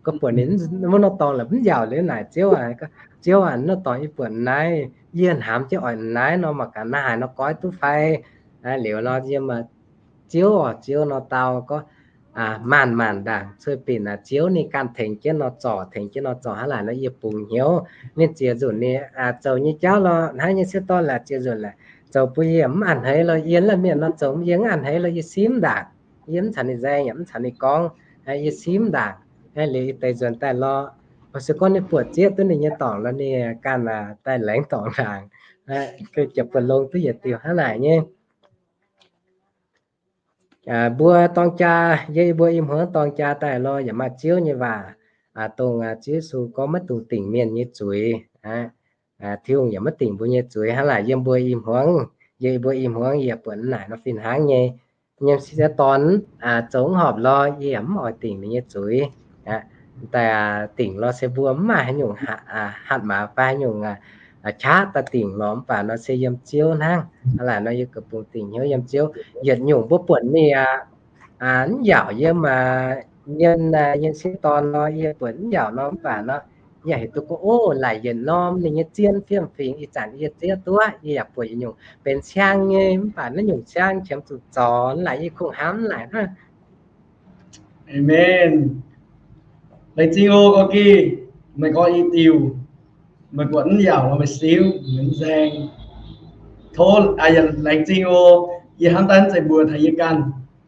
Gorngv buatc ninh mv nor dorngx la'mv yaauc liuz naaic Ziouv aac, Ziouv aac, nor dorngx yie buatc naaiv, yie hnamv jienv oix naaiv nor mangc gaax naaiv haaix nor goiv duqv fai. Liuz nor yie, Ziouv oc, Ziouv nor dau gorngv, maanc maanc ndaangc cuei binc aac, Ziouv ninh ganh tengx jienv nor zorc, tengx jienv nor zorc. Hnangv naaic nor yie bungx hnyouv. Ninh ziex nzunc ninh zoux nyei jauv lorh, hnangv nyei sieqv dorn laaix ziex nzunc laaix zoux bun yie mv a'hneiv lorh. Yie laanh mienh nor zoux yie mv a'hneiv lorh, yie simv ndaangc. Yie mv caux ninh nzaeng yaac mv caux ninh gorngv, yie simv ndaangc. Liuz ih deix nzuonx daaih lorh, se gorngv ninh buatc zieqv duqv ninh nyei dorngc lorh, ninh ganh daaih laengz dorngc ndaangc, ziouc buatc longx duqv yietc diuh hnangv naaic nyei. Mbuo dorng jaa, yie mbuo i hmuangx dorng jaa daaih lorh yaac maaih Ziouv nyei waac, dongh Ziouv Yesu gorngv maiv dungx dingc mienh nyei zuiz. Tin-Hungh yaac maiv dingc mbuo nyei zuiz. Hnangv naaic yiem mbuo i hmuangx, yie mbuo i hmuangx yie buatc naaic nor fih hnangv nyei. Yiem sieqv dorn zoux mv horpc lorh, yie yaac mv oix dingc ninh nyei zuiz. Daaih dingc lorh se mbuo mv maaih haaix nyungc hatc maaz fai haaix nyungc qaqv daaih dingc lorh, mv baac nor se yiem Ziouv hnangv. Hnangv naaic nor yie goux bungx dingc hnyouv yiem Ziouv. Yietc nyungc mbuo buatc ninh aqv, mv yaauc yiem, yiem, yiem sieqv dorn nor, yie buatc mv yaauc nor, mv baac nor, yie heuc duqv gorngv, ov, laaic yietc norm ninh nyei zien fiem-fingx ih zanc yie zieqv duqv, yie yaac buatc yietc nyungc benx siang nyei, mv baac naaiv nyungc siang qiemx zuqc zorc, laaic yie kungx hnamv laaic hnangv. Amen. Laengz zingh oc, gorngv gih meih gorngv i diuh, meih buatc mv yaauc nor meih simv, meih mv nzaeng. Tov, laengz zingh oc. Yie hnamv daaih mv zeiz mbuox taux yie ganh.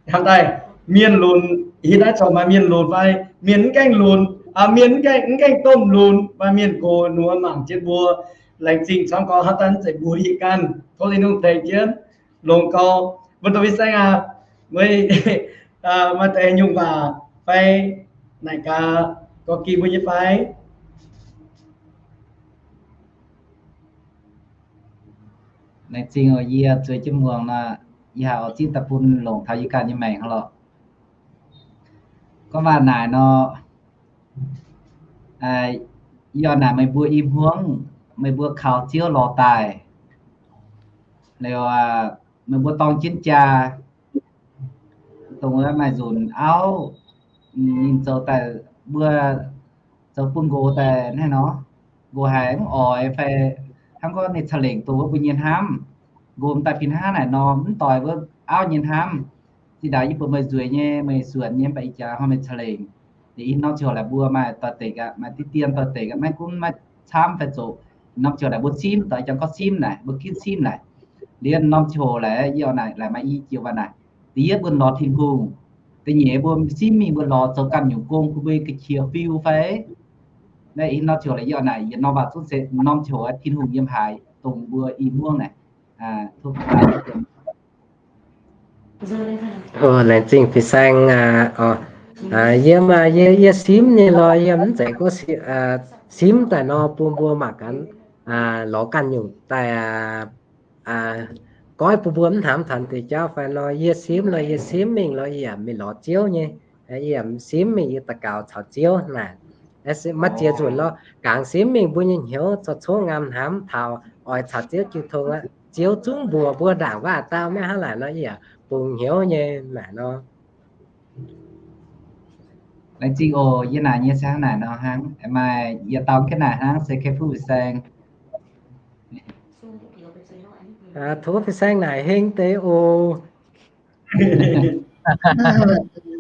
Hnamv daaih mienh lunx, hitv naaiv corc maaih mienh lunx fai mienh mv gaengh lunx, mienh mv gaengh, mv gaengh domh lunx, maaih mienh gox nuov mangc jienv mbuo. Laengz zingh camv gorngv hnamv daaih mv zeiz mbuox yie ganh. Tov Tin-Hungh tengx jienv longx gau. Mbuo dorh mingh saeng aac, meih maaih deix nyungc waac fai naaic gaax gorngv gih mbuo nyei fai? Laengz zingh oc, yie zueiz jienv muangx nor, yie haih oix zipv daaih bun longc taux yie ganh nyei maengc hnangv lorqc. Gorngv waac naaic nor, yie oix naaic meih mbuo i hmuangv, meih mbuo kaux Ziouv lorz daaih, liuz meih mbuo dorng jienv jaa, dongh wuov maaih nzunc auv, ninh zoux daaih mbuo zoux bun nqox daaih naaiv nor, nqox haiz mv oix fai hnangv gorngv ninh ca'lengc dongh wuov mbuo nyei hnamv. Nqox m'daaih fih hnangv naaic nor, mv doix wuov auv nyei hnamv. Zinh ndaangc yie mbuox meih nzueic nyei, meih suonc nyei, mv baac ih jaax hnoi meih ca'lengc. Liuz ih norm ziangh hoc laaic mbuo maaih doix-dekc aqv, maaih diqv dien doix-dekc aqv, maiv gunv maiv camv fai zoqc. Norm ziangh hoc laaic mbuo simv, doix jangx gorngv simv naaic, mbuo ginv simv naaic. Liuz norm ziangh hoc laaic yie oix naaic, laaic maaih i jiex waac naaic. Da'yietv mbuo lorz Tin-Hungh. Da'nyeic mbuo simv mingh mbuo lorz zoux ganh nyungc gong bun mbuo ga'qiex fiu fai. Naaiv ih norm ziangh hoc laaic yie oix naaic yietc norm waac zungv se norm ziangh hoc Tin-Hungh yiem haaix dongh mbuo i hmuangv naaic. Laengz zingh fin-saeng. Yiem yie, yie simv nyei lorh, yie mv zeiz gorngv simv daaih nor bun mbuo mangc gaax lorz ganh nyungc daaih goiv bun mbuo mv hnamv taux deix jauv fai nor. Yie simv lorh, yie simv mingh lorh, yie yaac mingh lorz Ziouv nyei. Yie yaac simv mingh yie daux gaux caux Ziouv naaic. Maiv ziex nzunc lorh, gangx simv mingh mbuo nyei hnyouv corc congv ngaam hnamv taux oix caux Ziouv jiu tong aqv. Ziouv zungv mbuox mbuo ndaangc waac-dauh maiv hnangv laaic nor, yie yaac bungx hnyouv nyei naaic nor. Laengz zingh oc. Yie naaic nyei se hnangv naaic nor hnangv. Maaih yietc dauh gengh naaic hnangv se Kei Fuqv Fin-Saeng. Tov Fin-Saeng naaic heng deix oc.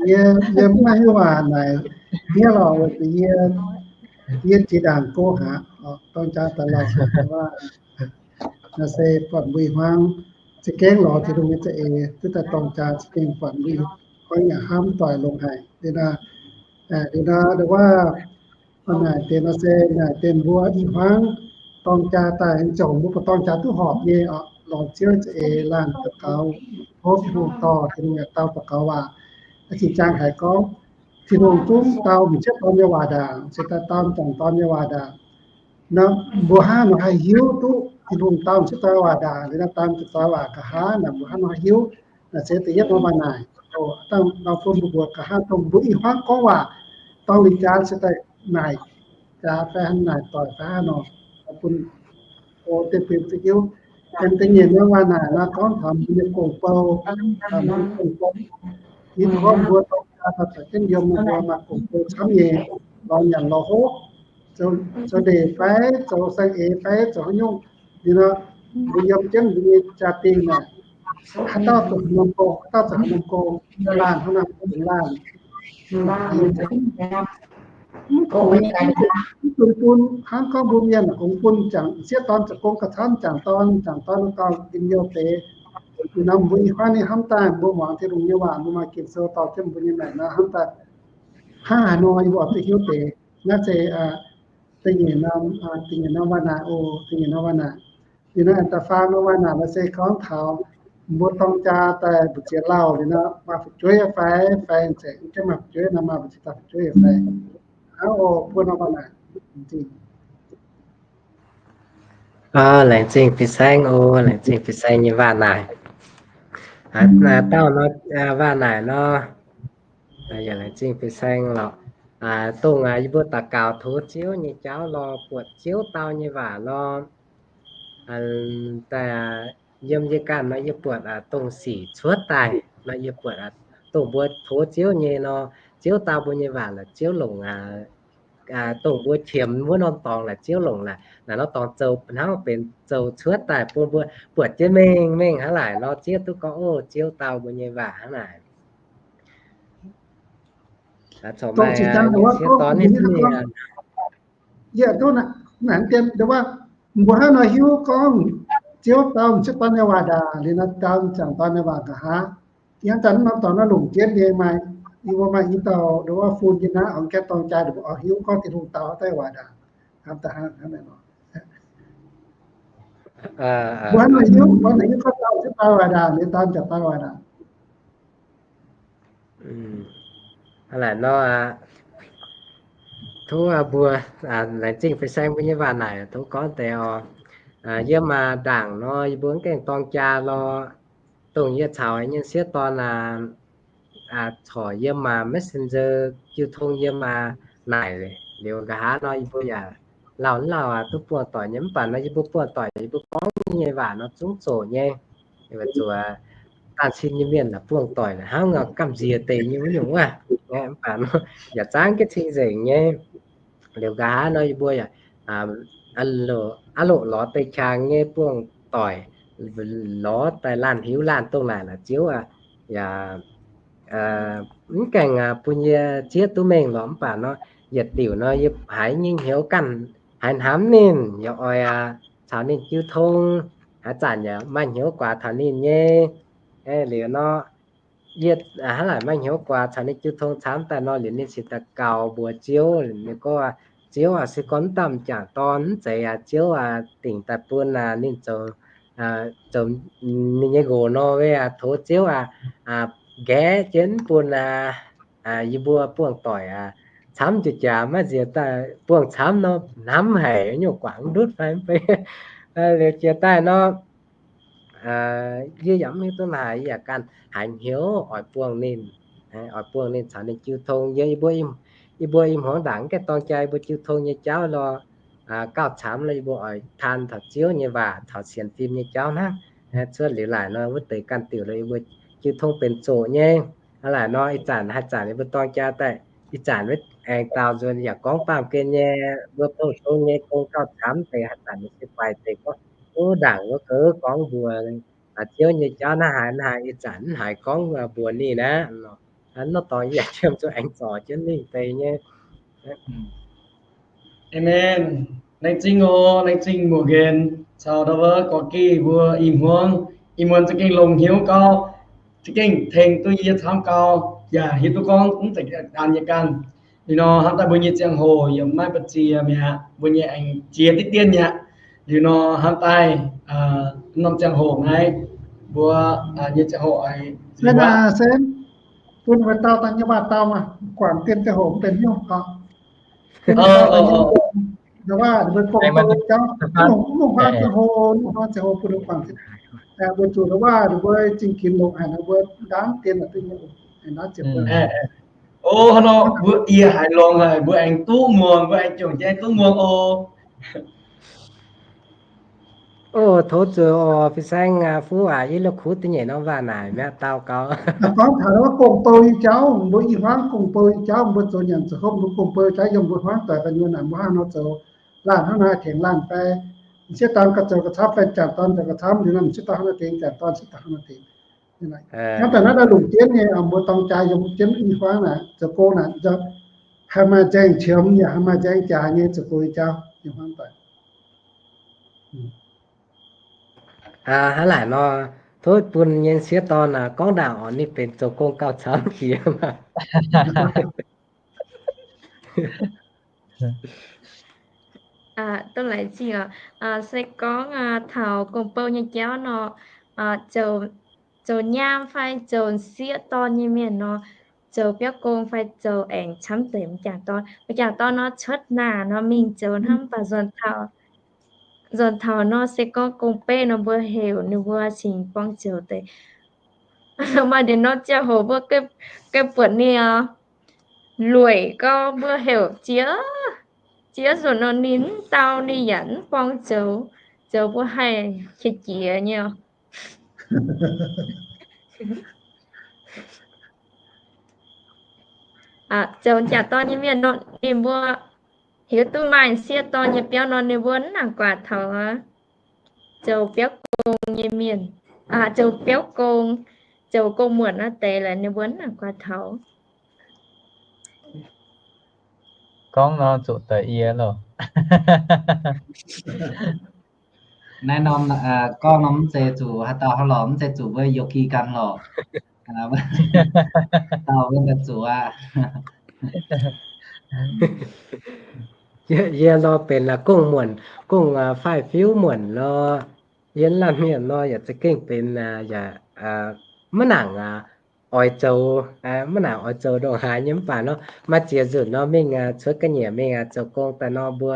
Yie mv maaih haaix nyungc waac naaic hniev lorh, weic zuqc yie, yie ziex ndaangc go haic, dorng jaa daaih lauh, naaiv se buatc mbuo i hmuangv za'gengh lorz Tin-Hungh nyei za'eix, duqv daaih dorng jaa za'gengh buatc mbuo i hmuangv yaac hnamv doic longx haic. Liuz nor, liuz nor, waac naaic deix nor se naaic deix mbuo i hmuangv dorng jaa daaih aengx zouc mbuo buatc dorng jaa duqv horpc nyei oc, lorz Ziouv za'eix laanh daux gaux, tov Tin-Hungh dorh, Tin-Hungh yaac dau daux gaux waac. Zinh jangx haiz gorngv Tin-Hungh zungv dau m'sieqv dorn nyei waac ndaangc, se daaih dau m'jangc dorn nyei waac ndaangc. Mbuo hnangv nor haih hiuv duqv Tin-Hungh dau m'sieqv dorn nyei waac ndaangc, liuz nor dau m'jangc dorn nyei waac nqa'haav naaic, mbuo hnangv nor haih hiuv. Naaic se da'yietv norm waac naaic, dangh nor bun mbuo mbuox nqa'haav dongh mbuo i hmuangv gorngv waac dorng liuz jaax se daaih naaic jaax fai naaic doic fai hnangv nor, bun o deix bun za'hiuv. Aengx da'nyeic norm waac naaic nor gorngv taux mbuo nyei gong-bou, taux mbuo nyei gong-bou. Yie gorngv mbuo dorng jaa daaih caux jienv yiem mbuo maaih gong-bou camv nyei, lorz nyanc lorz hopv, zoux ndeic fai zoux saeng-eix fai zoux haaix nyungc, liuz nor mbuo yiem jienv mbuo nyei jaa-dingh naaic, haaix dauh zoux haaix norm gong, haaix dauh zoux haaix norm gong, laanh hnangv naaic zoux laanh. Mv bun bun, hnangv gorngv mbuo mienh kungx bun m'jangc, m'sieqv dorn zoux gong gauh camv m'jangc dorn, m'jangc dorn gauh njien-youh deix. Liuz nor mbuo i hmuangv ninh hnamv daaih mbuo muangx Tin-Hungh nyei waac, mbuo maaih Ging-Sou dorh jienv mbuo nyei maengc nor hnamv daaih, hnangv haaix nor yie mbuo oix duqv hiuv deix. Naaiv se da'nyeic norm, da'nyeic norm waac naaic oc, da'nyeic norm waac naaic. Liuz nor da'faam norm waac naaic nor se gorngv taux mbuo dorng jaa daaih mbu'ziex lauh liuz nor maaih fu'jueiv fai, fai nzengc mv gaengh maaih fu'jueiv nor maaih mbu'ziex dauh fu'jueiv fai. Hnangv oc, buo norm waac naaic. Laengz zingh fin-saeng oc, laengz zingh fin-saeng nyei waac naaic. Dauh nor, waac naaic nor, yaac laengz zingh fin-saeng lorqc. Dongh yie mbuo daux gaux tov Ziouv nyei jauv lorh, buatc Ziouv dau nyei waac lorh. Daaih yiem yie ganh nor yie buatc dongh sic cuotv daaih nor yie buatc dongh mbuo tov Ziouv nyei nor, Ziouv dau mbuo nyei waac lorqc, Ziouv longc, dongh mbuo qiemx wuov norm dorngx lorqc, Ziouv longc lorqc. Naaiv norm dorngx zoux hnangv benx zoux cuotv daaih bun mbuo buatc jienv mengh mengh hnangv naaic nor, Ziouv duqv gorngv, o, Ziouv dau mbuo nyei waac hnangv naaic. Yie duqv naaic dien wuov, mbuo hnangv nor hiuv gorngv Ziouv dau m'sieqv dorn nyei waac ndaangc, liuz nor dau m'jangc dorn nyei waac nqa'haav. Yie hnamv daaih norm dorngx naaiv longc jienv nyei maaih, yie mbuo maaih i dauh nduov fun jienv naaiv, oix gaengh dorng jaa, mbuo oix hiuv gorngv Tin-Hungh dau daaih waac ndaangc. Hnamv daaih hnangv naaic nor. Mbuo hnangv nor hiuv, mbuo hnangv nor hiuv gorngv dau m'sieqv dorn waac ndaangc, liuz dau m'jangc dorn waac ndaangc. Hnangv naaic nor, tov mbuo laengz zingh fin-saeng mbuo nyei waac naaic tov gorngv deix oc. Yiem maah ndaangc nor yie mbuo mv gaengh dorng jaa lorh. Dongh yie caux nyei m'sieqv dorn corc yiem maah Messenger jiu tong yiem maah naaic liuz nqa'haav nor yie mbuo yaac lauh mv lauh aqv, duqv buangh doic nyei. Mv baac nor yie mbuo buangh doic, yie mbuo gorngv nyei waac nor zungv zoqc nyei. Zuqc zaanh cin nyei mienh buangh doic hnangv gamh nziex deix nyei wuov nyungc wuov. Mv baac yaac zangv jienv cing-nzengc nyei. Liuz nqa'haav nor yie mbuo yaac aav loqc lorz deix qangx nyei buangh doic, lorz daaih laanh hiuv laanh dongh naaic la'ziouv aqv. Yaac mv gaengh bun yie zieqv duqv mengh lorqc. Mv baac nor yietc diuc nor yie haiz nyei hnyouv ganh haiz hnamv ninh, yaac oix caux ninh jiu tong. Haaix zanc yaac maaih hnyouv guaax taux ninh nyei. Liuz nor yie hnangv naaic maaih hnyouv guaax caux ninh jiu tong camv daaih nor, liuz ninh cingx daux gaux mbuox Ziouv. Ninh gorngv, Ziouv aac, se gorngv mv daaih m'jangc dorn mv zeiz aac, Ziouv aac, dingc daaih bun ninh zoux, zoux ninh nyei nqox nor, weic aac, tov Ziouv aac, nqaeqv jienv bun yie mbuo buangh doic aac, camv jiex jaax maiv nziex daaih buangh camv nor, hnamv haic nyungc guangc ndutv fai mv bei. Liuz jiex daaih nor, yie yaac mv hiuv duqv naaic, yie yaac ganh haiz hnyouv oix buangh ninh, oix buangh ninh caux ninh jiu tong. Yie, yie mbuo, yie mbuo i hmuangv ndaangc gaengh dorng jaa yie mbuo jiu tong nyei jauv lorh, gauh camv lorh yie mbuo oix taan taux Ziouv nyei waac, taux sienx fim nyei jauv hnangv. Cuotv liuz laaic nor wuov deix ganh diuc lorh yie mbuo jiu tong benx zoqc nyei. Hnangv laaic nor ih zanc haaix zanc yie mbuo dorng jaa daaih, ih zanc wuov aengx daaux nzuonx yaac gorngv baamh gen nyei, mbuo bouh tong nyei gong gauh camv deix, haaix zanc se guaix deix gorngv, o, ndaangc wuov goux gorngv mbuox Ziouv nyei jauv naaiv haaix, naaiv haaix, ih zanc mv haiz gorngv mbuox ninh aqv. Nor dorngx yie yaac qiemx zuqc aengx zorc jienv ninh deix nyei. Aamen. Laengz zingh oc, laengz zingh muoz nqenx caux ndau wuov gorx geh mbuo i hmuangv. Ih muonz za'gengh longc hnyouv gau, za'gengh tengx duqv yie camv gau, yaac hiuv duqv gorngv mv zeiz daan nyei ganh. Liuz nor hnamv daaih mbuo nyei ziangh hoc yaac maiv ba'ziex mi'aqv, mbuo nyei aengx ziex diqv dien mi'aqv. Liuz nor hnamv daaih norm ziangh hoc naaiv, mbuo nyei ziangh hoc aengx se bun mbuo dauh daaih nyei waac dau maah, guangc dien ziangh hoc mv benx hnyouv oc. Waac mbuo gong bou jauv, mv longc huaang ziangh hoc, mv longc huaang ziangh hoc bun mbuo guangc. Mbuo zuqc waac mbuo zingh ginx longx haic nor, mbuo ndaamv dien duqv nyei, ndaamv ziepc. O, hnangv nor mbuo yie haiz longx haic, mbuo aengx duqv muangx, mbuo aengx juangc jienv duqv muangx oc. O, tov zuqc oc, fin-saeng fuqv aac, yie la'kuqv da'nyeic norm waac naaic mi'aqv, dau gau. Gorngv taux gong bou nyei jauv, mbuo i hmuangv gong bou nyei jauv, mbuo zoux nyanc zoux hopv, mbuo gong bou jauv yiem mbuo hmuangv doic gu'nyuoz naaic, mbuo hnangv nor zoux laanh hnangv naaiv tengx laanh fai, m'sieqv dorn gauh zoux gauh camv fai m'jangc dorn zoux gauh camv, liuz nor m'sieqv dorn hnangv nor tengx, m'jangc dorn m'sieqv dorn hnangv nor tengx. Hnangv daaih naaiv daaih longc jienv nyei, mbuo dorng jaa yiem jienv i hmuangv naaic zoux gong naaic, haih maaih nzaeng qiemx yaac haih maaih nzaeng jaax nyei zoux gong nyei jauv i hmuangv doic. Hnangv naaic nor, tov bun nyei m'sieqv dorn gorngv ndaangc oc, ninh benx zoux gong gauh camv jiex. Duqv laengz zingh oc. Se gorngv taux gong bou nyei jauv nor, zoux nyaam fai zoux m'sieqv dorn nyei mienh nor, zoux biauv gong fai zoux aengx camv deix m'jangc dorn. M'jangc dorn nor cuotv naanc nor mingh zoux hnangv, mv baac nzuonx taux nor se gorngv gong-beiv nor mbuo heuc ninh mbuo cingx buangh zoux deix. Maaih deix norm ziangh hoc mbuo gengh buatc ninh lueic gau, mbuo heuc jiex, jiex nzunc nor ninh mv dau, ninh yaac mv buangh zoux, zoux mbuo haih qiex jiez nyei. Zoux m'jangc dorn nyei mienh nor ninh mbuo hiuv duqv maaih m'sieqv dorn nyei biauv nor ninh mbuo mv nangc guaax taux zoux biauv gong nyei mienh, zoux biauv gong, zoux gong muonc naaiv deix laaix ninh mbuo mv nangc guaax taux. Gorngv nor zuqc deix yie loh. Naaiv norm gorngv norm mv zeiz zuqc haaix dauh hnangv lorqc, mv zeiz zuqc mbuo youz-ki ganh lorqc. Dauh mbuo daaih zuqc aqv. Yie lorh benx gong muonc, gong faix-fiuv muonc lorh. Yie laanh mienh nor yaac za'gengh benx yaac maiv nangc oix zoux, maiv nangc oix zoux ndongc haaix nyei mv baac nor, maaih ziex nzunc nor mingh cuotv ga'nyiec mingh zoux gong daaih nor mbuo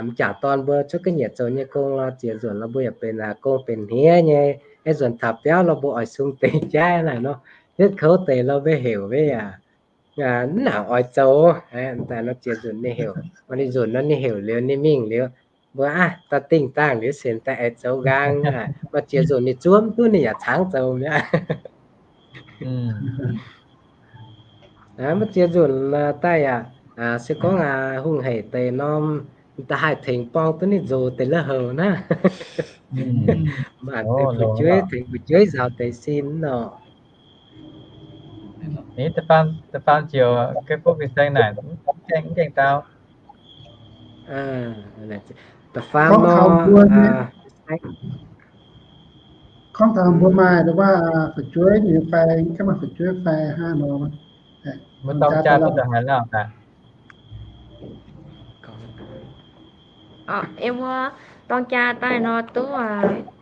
m'jangc dorn mbuo cuotv ga'nyiec zoux nyei gong lorh, ziex nzunc lorh mbuo yaac benx gong benx hniev nyei. Eix nzunc taux biauv lorh mbuo oix sung deix jaiv naaic nor, hietv kouv deix lorh mbuo heuc mbuo yaac mv nangc oix zoux. Daaih nor ziex nzunc ninh heuc, maaih ninh nzunc nor ninh heuc liuz ninh mingh liuz, mbuo aav daaih dingh dangh liuz sienx daaih aengx zoux nqaang. Maaih ziex nzunc ninh zuov mv duqv ninh yaac caangv zoux mi'aqv. Maaih ziex nzunc daaih yaac se gorngv hungh hec deix norm, da'haih tengx borng duqv ninh nzox deix la'houc naaiv. Maaih deix fu'jueiv tengx fu'jueiv nzaaux deix sin nor. Ni da'faam ziouc ga'fov fin-saeng naaic, mv gaengh dau. Da'faam nor, gorngv taux mbuo maaih fu'jueiv nyei fai, mv maaih fu'jueiv fai hnangv nor, mbuo dorng jaa duqv haaix lauh daaih? Mbuo dorng jaa daaih nor duqv,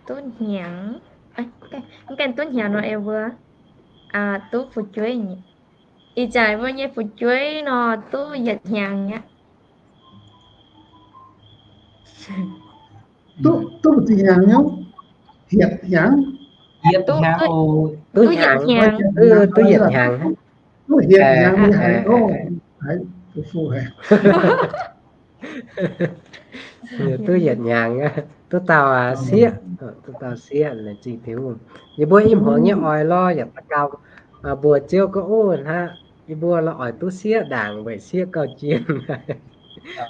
duqv hnyangx, mv gaengh duqv hnyangx nor, mbuo duqv fu'jueiv. Ih zanc mbuo nyei fu'jueiv nor duqv yietc hnyangx aqv. Duqv, duqv zinh hnyangx nyei, hietc hnyangx. Duqv yietc hnyangx, duqv yietc hnyangx, duqv hietc hnyangx. Duqv yietc hnyangx, duqv dauh sieqv, duqv dauh sieqv, laengz zingh Tin-Hungh. Yie mbuo i hmuangx nyei oix lorz yaac daux gaux mbuox Ziouv gorngv, Ov, hnangv yie mbuo lorz oix duqv sieqv ndaangc weic sieqv gauh jien.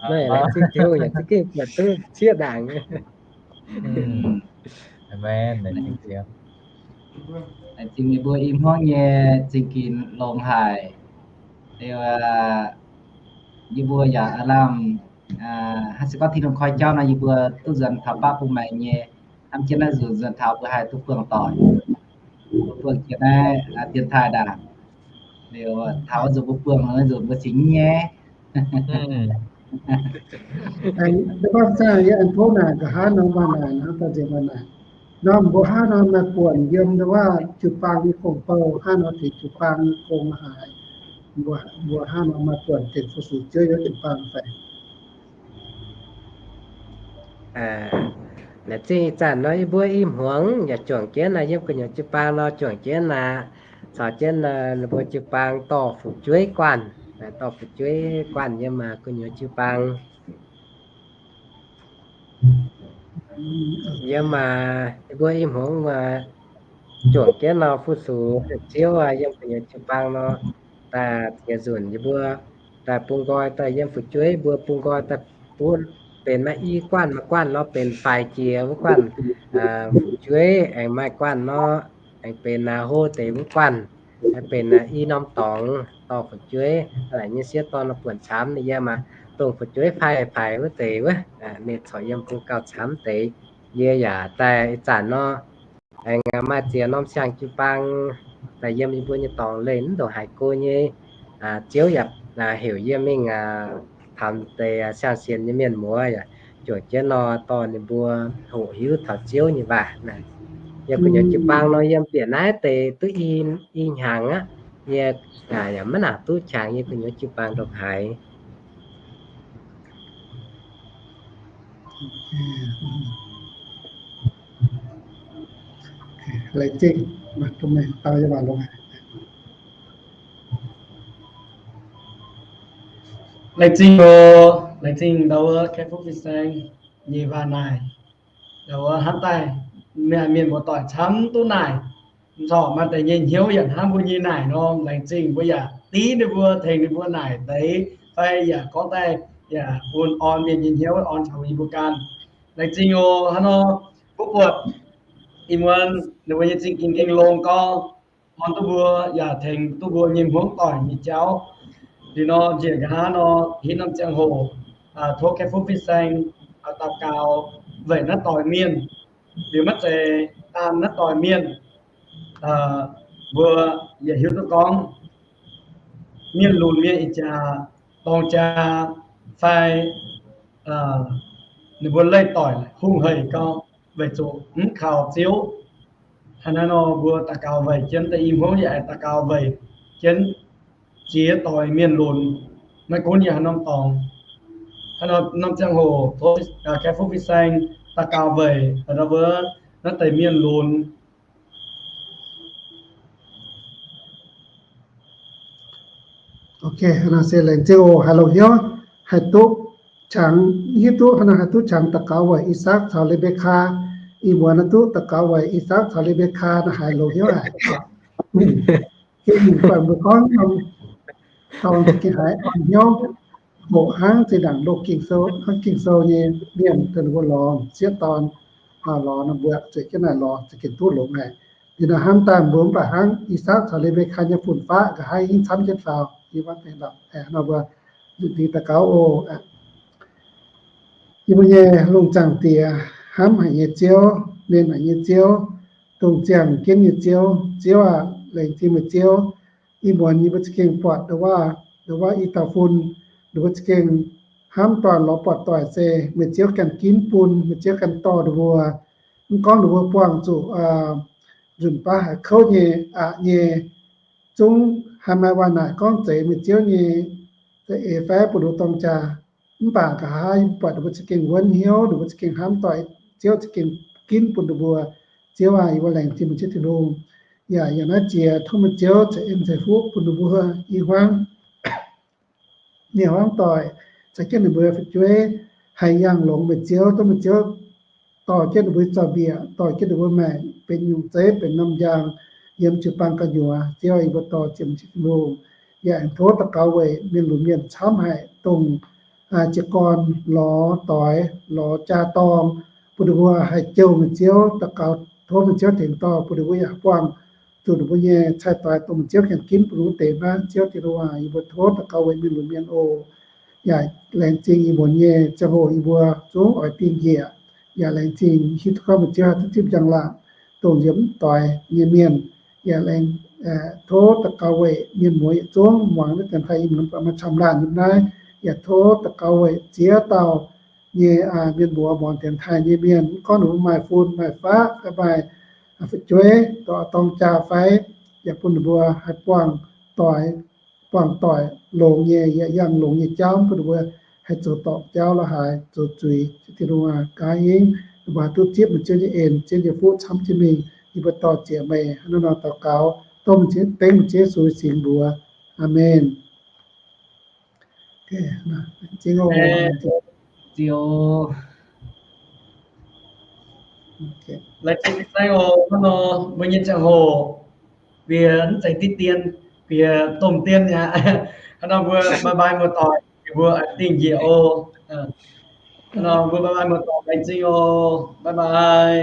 Naaiv laengz zingh Tin-Hungh yaac za'gengh buatc duqv sieqv ndaangc. Laengz zingh yie mbuo i hmuangx nyei zingh ginx longx haic. Liuz, yie mbuo yaac aav lamh, hnangv se gorngv Tin-Hungh koi jauv nor, yie mbuo duqv nzuonx taux baqv bung maengx nyei. Hnamv jienv naaiv nzunc nzuonx taux mbuo haih duqv buangh doic, mbuo buangh jiex naaiv dienx taaih ndaangc. Liuz taux nzunc mbuo buangh nzunc mbuo cingx nyei. Aengx gorngv zaah yie aengx tov naaic nqa'haav norm maaih naaic hnangv daaih nzengc maaih naaic. Norm mbuo hnangv nor maaih buonc yiem ndau wuov jiu-baang nyei gong-bou, hnangv nor tengx jiu-baang nyei gong haaix, mbuo hnangv nor maaih buonc tengx fu-sux Ziouv yiem jiu-baang fai? Laengz zingh. Ih zanc nor yie mbuo i hmuangx yaac juangc jienv naaic yiem gu'nyuoz jiu-baang nor juangc jienv naaic, caux jienv ninh mbuo jiu-baang dorh fu'jueiv guanh, dorh fu'jueiv guanh yiem gu'nyuoz jiu-baang. Yiem yie mbuo i hmuangx juangc jienv nor fu-sux Ziouv yiem gu'nyuoz jiu-baang nor, daaih ziex nzunc yie mbuo daaih bung nqoi daaih yiem fu'jueiv mbuo bung nqoi daaih bun benx maaih i guanh, maaih guanh nor benx faix jiex wuov guanh fu'jueiv, aengx maaih guanh nor aengx benx hlo deix wuov guanh, benx i norm dorngx dorh fu'jueiv. Laaic nyei sieqv dorn nor buonc camv, ninh yiem aqv, dongh fu'jueiv faix-faix wuov deix wuov, ninh corc yiem bung gauh camv deix. Yie yaac daaih ih zanc nor aengx maaih ziex norm siang-jiu-baang daaih yiem yie mbuo nyei dorngx leih mv ndongc haaix go nyei. Ziouv yaac heuc yie mingh taux deix siang-sienx nyei mienh muoz yaac juangc jienv nor dorh ninh mbuo hoqc hiuv taux Ziouv nyei waac. Yiem gu'nyuoz jiu-baang nor yiem bieqc naaiv deix duqv i hnyangx aqv. Yie yaac maiv nangc duqv qangx yie gu'nyuoz jiu-baang ndongc haaix. Laengz zingh, laengz zingh oc, laengz zingh ndau wuov Kaeqv Fuqv Fin-Saeng nyei waac naaic. Ndau wuov hnamv daaih mienh mbuo doic camv duqv naaic, mv corc maaih deix nyei hnyouv yaac hnamv mbuo nyei naaic nor, laengz zingh mbuo yaac div ninh mbuo, tengx ninh mbuo naaic deix fai yaac gorngv daaih yaac bun orn mienh nyei hnyouv orn caux yie mbuo ganh. Laengz zingh oc. Hnangv nor, mbuo buatc ih muonz ninh mbuo nyei zingh ginx gengh longx gorngv, orn duqv mbuo yaac tengx duqv mbuo nyei hmuangv doic nyei jauv. Liuz nor njiec nqa'haav nor hitv norm ziangh hoc tov Kaeqv Fuqv Fin-Saeng daux gaux weic naaiv doix mienh. Liuz maiv zeiz daanh naaiv doix mienh, mbuo yaac hiuv duqv gorngv mienh lunx mienh ih jaax dorng jaa fai ninh mbuo leih doic hungh hec gau weic zuqc mv kaux Ziouv. Hnangv naaiv nor mbuo daux gaux weic jienv da'nyeic hmuangv yaac daux gaux weic jienv ziex doix mienh lunx. Maiv gunv yiem haaix norm dorngx, haaix norm ziangh hoc tov Kaeqv Fuqv Fin-Saeng daux gaux weic naaiv deix mienh lunx. Ok, hnangv nor se laengz zingh oc. Haaix longc hnyouv haih duqv qangx, hiuv duqv hnangv naaiv haih duqv qangx daux gaux weic I^sakc caux Le^mbe^kaa. Ih muonz naaiv duqv daux gaux weic I^sakc caux Le^mbe^kaa naaiv haiz longx hnyouv haic. Gengh buatc mbuo gorngv norm dorngx za'gengh haiz longx hnyouv, hoqc hnangv zinh ndaangc loz Ging-Sou, hnangv Ging-Sou nyei mienh dongh ninh mbuo lorz sieqv dorn, lorz norm mbuoqc zueiz jienv naaic lorz za'gengh duqv longx haic. Liuz nor hnamv daaih mbuo mv baac hnangv I^sakc caux Le^mbe^kaa nyei fun-faqv nqa'haav hingv camv jienv faaux. Yie mbuo daux gaux oc. Yie mbuo nyei lungh zaangc Diex, hnamv haic nyei Ziouv, mienh haic nyei Ziouv, dongh ziangh jienv nyei Ziouv, Ziouv aah, laengz zingh meih Ziouv. Ih muonz yie mbuo za'gengh buatc ndongc wuov, ndongc wuov i dauh fun, ninh mbuo za'gengh hnamv dorh lorz buatc doic se meih Ziouv ganh ginv bun, meih Ziouv ganh dorh ninh mbuo. Mv gorngv ninh mbuo buangh zuqc nzunc baav haiz kouv nyei aqc nyei, zungv haih maaih waac naaic gorngv zeiz meih Ziouv nyei za'eix fai bun ninh mbuo dorng jaax. Mv baac nqa'haav yie mbuo buatc ninh mbuo za'gengh wuonv hnyouv, ninh mbuo za'gengh hnamv doic, Ziouv za'gengh ginv bun ninh mbuo. Ziouv aah, yie mbuo laengz zingh meih Ziouv Tin-Hungh. Yaac yangh naaiv jiex tov meih Ziouv ceix en ceix fuqv bun ninh mbuo i hmuangv, nyei hmuangv doic, caux jienv ninh mbuo fu'jueiv haih yangh longx meih Ziouv, tov meih Ziouv dorh jienv ninh mbuo nyei zaux-mbiec, dorh jienv ninh mbuo maengc benx nyungc zeiv benx norm njang yiem jiu-baang gu'nyuoz. Ziouv, yie mbuo dorh ziepc meih Ziouv Tin-Hungh. Yaac aengx tov daux gaux weic mienh lunx mienh camv haic, dongh jiez gorn lorz doix, lorz jaa-dorng, bun ninh mbuo haih jouh meih Ziouv. Daux gaux tov meih Ziouv tengx dorh bun ninh mbuo yaac buangh zuqc ninh mbuo nyei cai-doix dongh meih Ziouv ganh ginv bun ninh mbuo deix naaiv. Ziouv Tin-Hungh aah, yie mbuo tov daux gaux weic mienh lunx mienh oc. Yaac laengz zingh ih muonz nyei ziangh hoc yie mbuo zungv oix dingh njiec. Yaac laengz zingh hiuv duqv gorngv meih Ziouv haih duqv zipv njang-laangc dongh nziex mv doix nyei mienh. Yaac laengz tov daux gaux weic mienh muoz yietc zungv muangx naaiv dienx taaih ih muonz buatc maaih camv laanh yiem naaiv. Yaac tov daux gaux weic ziex dauh nyei mienh muoz muangx dienx taaih nyei mienh, mv gorngv ninh mbuo maaih fun maaih faqv fai maaih fu'jueiv dorng jaa fai, yaac bun ninh mbuo haih buangh doic, buangh doic longx nyei, yaac yangh longx nyei jauv, bun ninh mbuo haih zoux dorngc jauv la'haaix zoux zuiz. Ziouv Tin-Hungh aah, gaav hingv ninh mbuo haih duqv zipv meih Ziouv nyei en, Ziouv nyei fuqv camv jienv mingh. Yie mbuo dorh ziec meih hnangv naaiv nor daux gaux, dengv meih Ziouv Yesu nyei singx mbuox. Aamen. Laengz zingh oc. Hnangv nor mbuo nyei ziangh hoc bieqc mv zeiz diqv dien, bieqc domh dien aqv. Hnangv nor mbuo bye bye muoz-doic, mbuo dingh njiec oc. Hnangv nor mbuo bye bye muoz-doic, laengz zingh oc. Bye bye.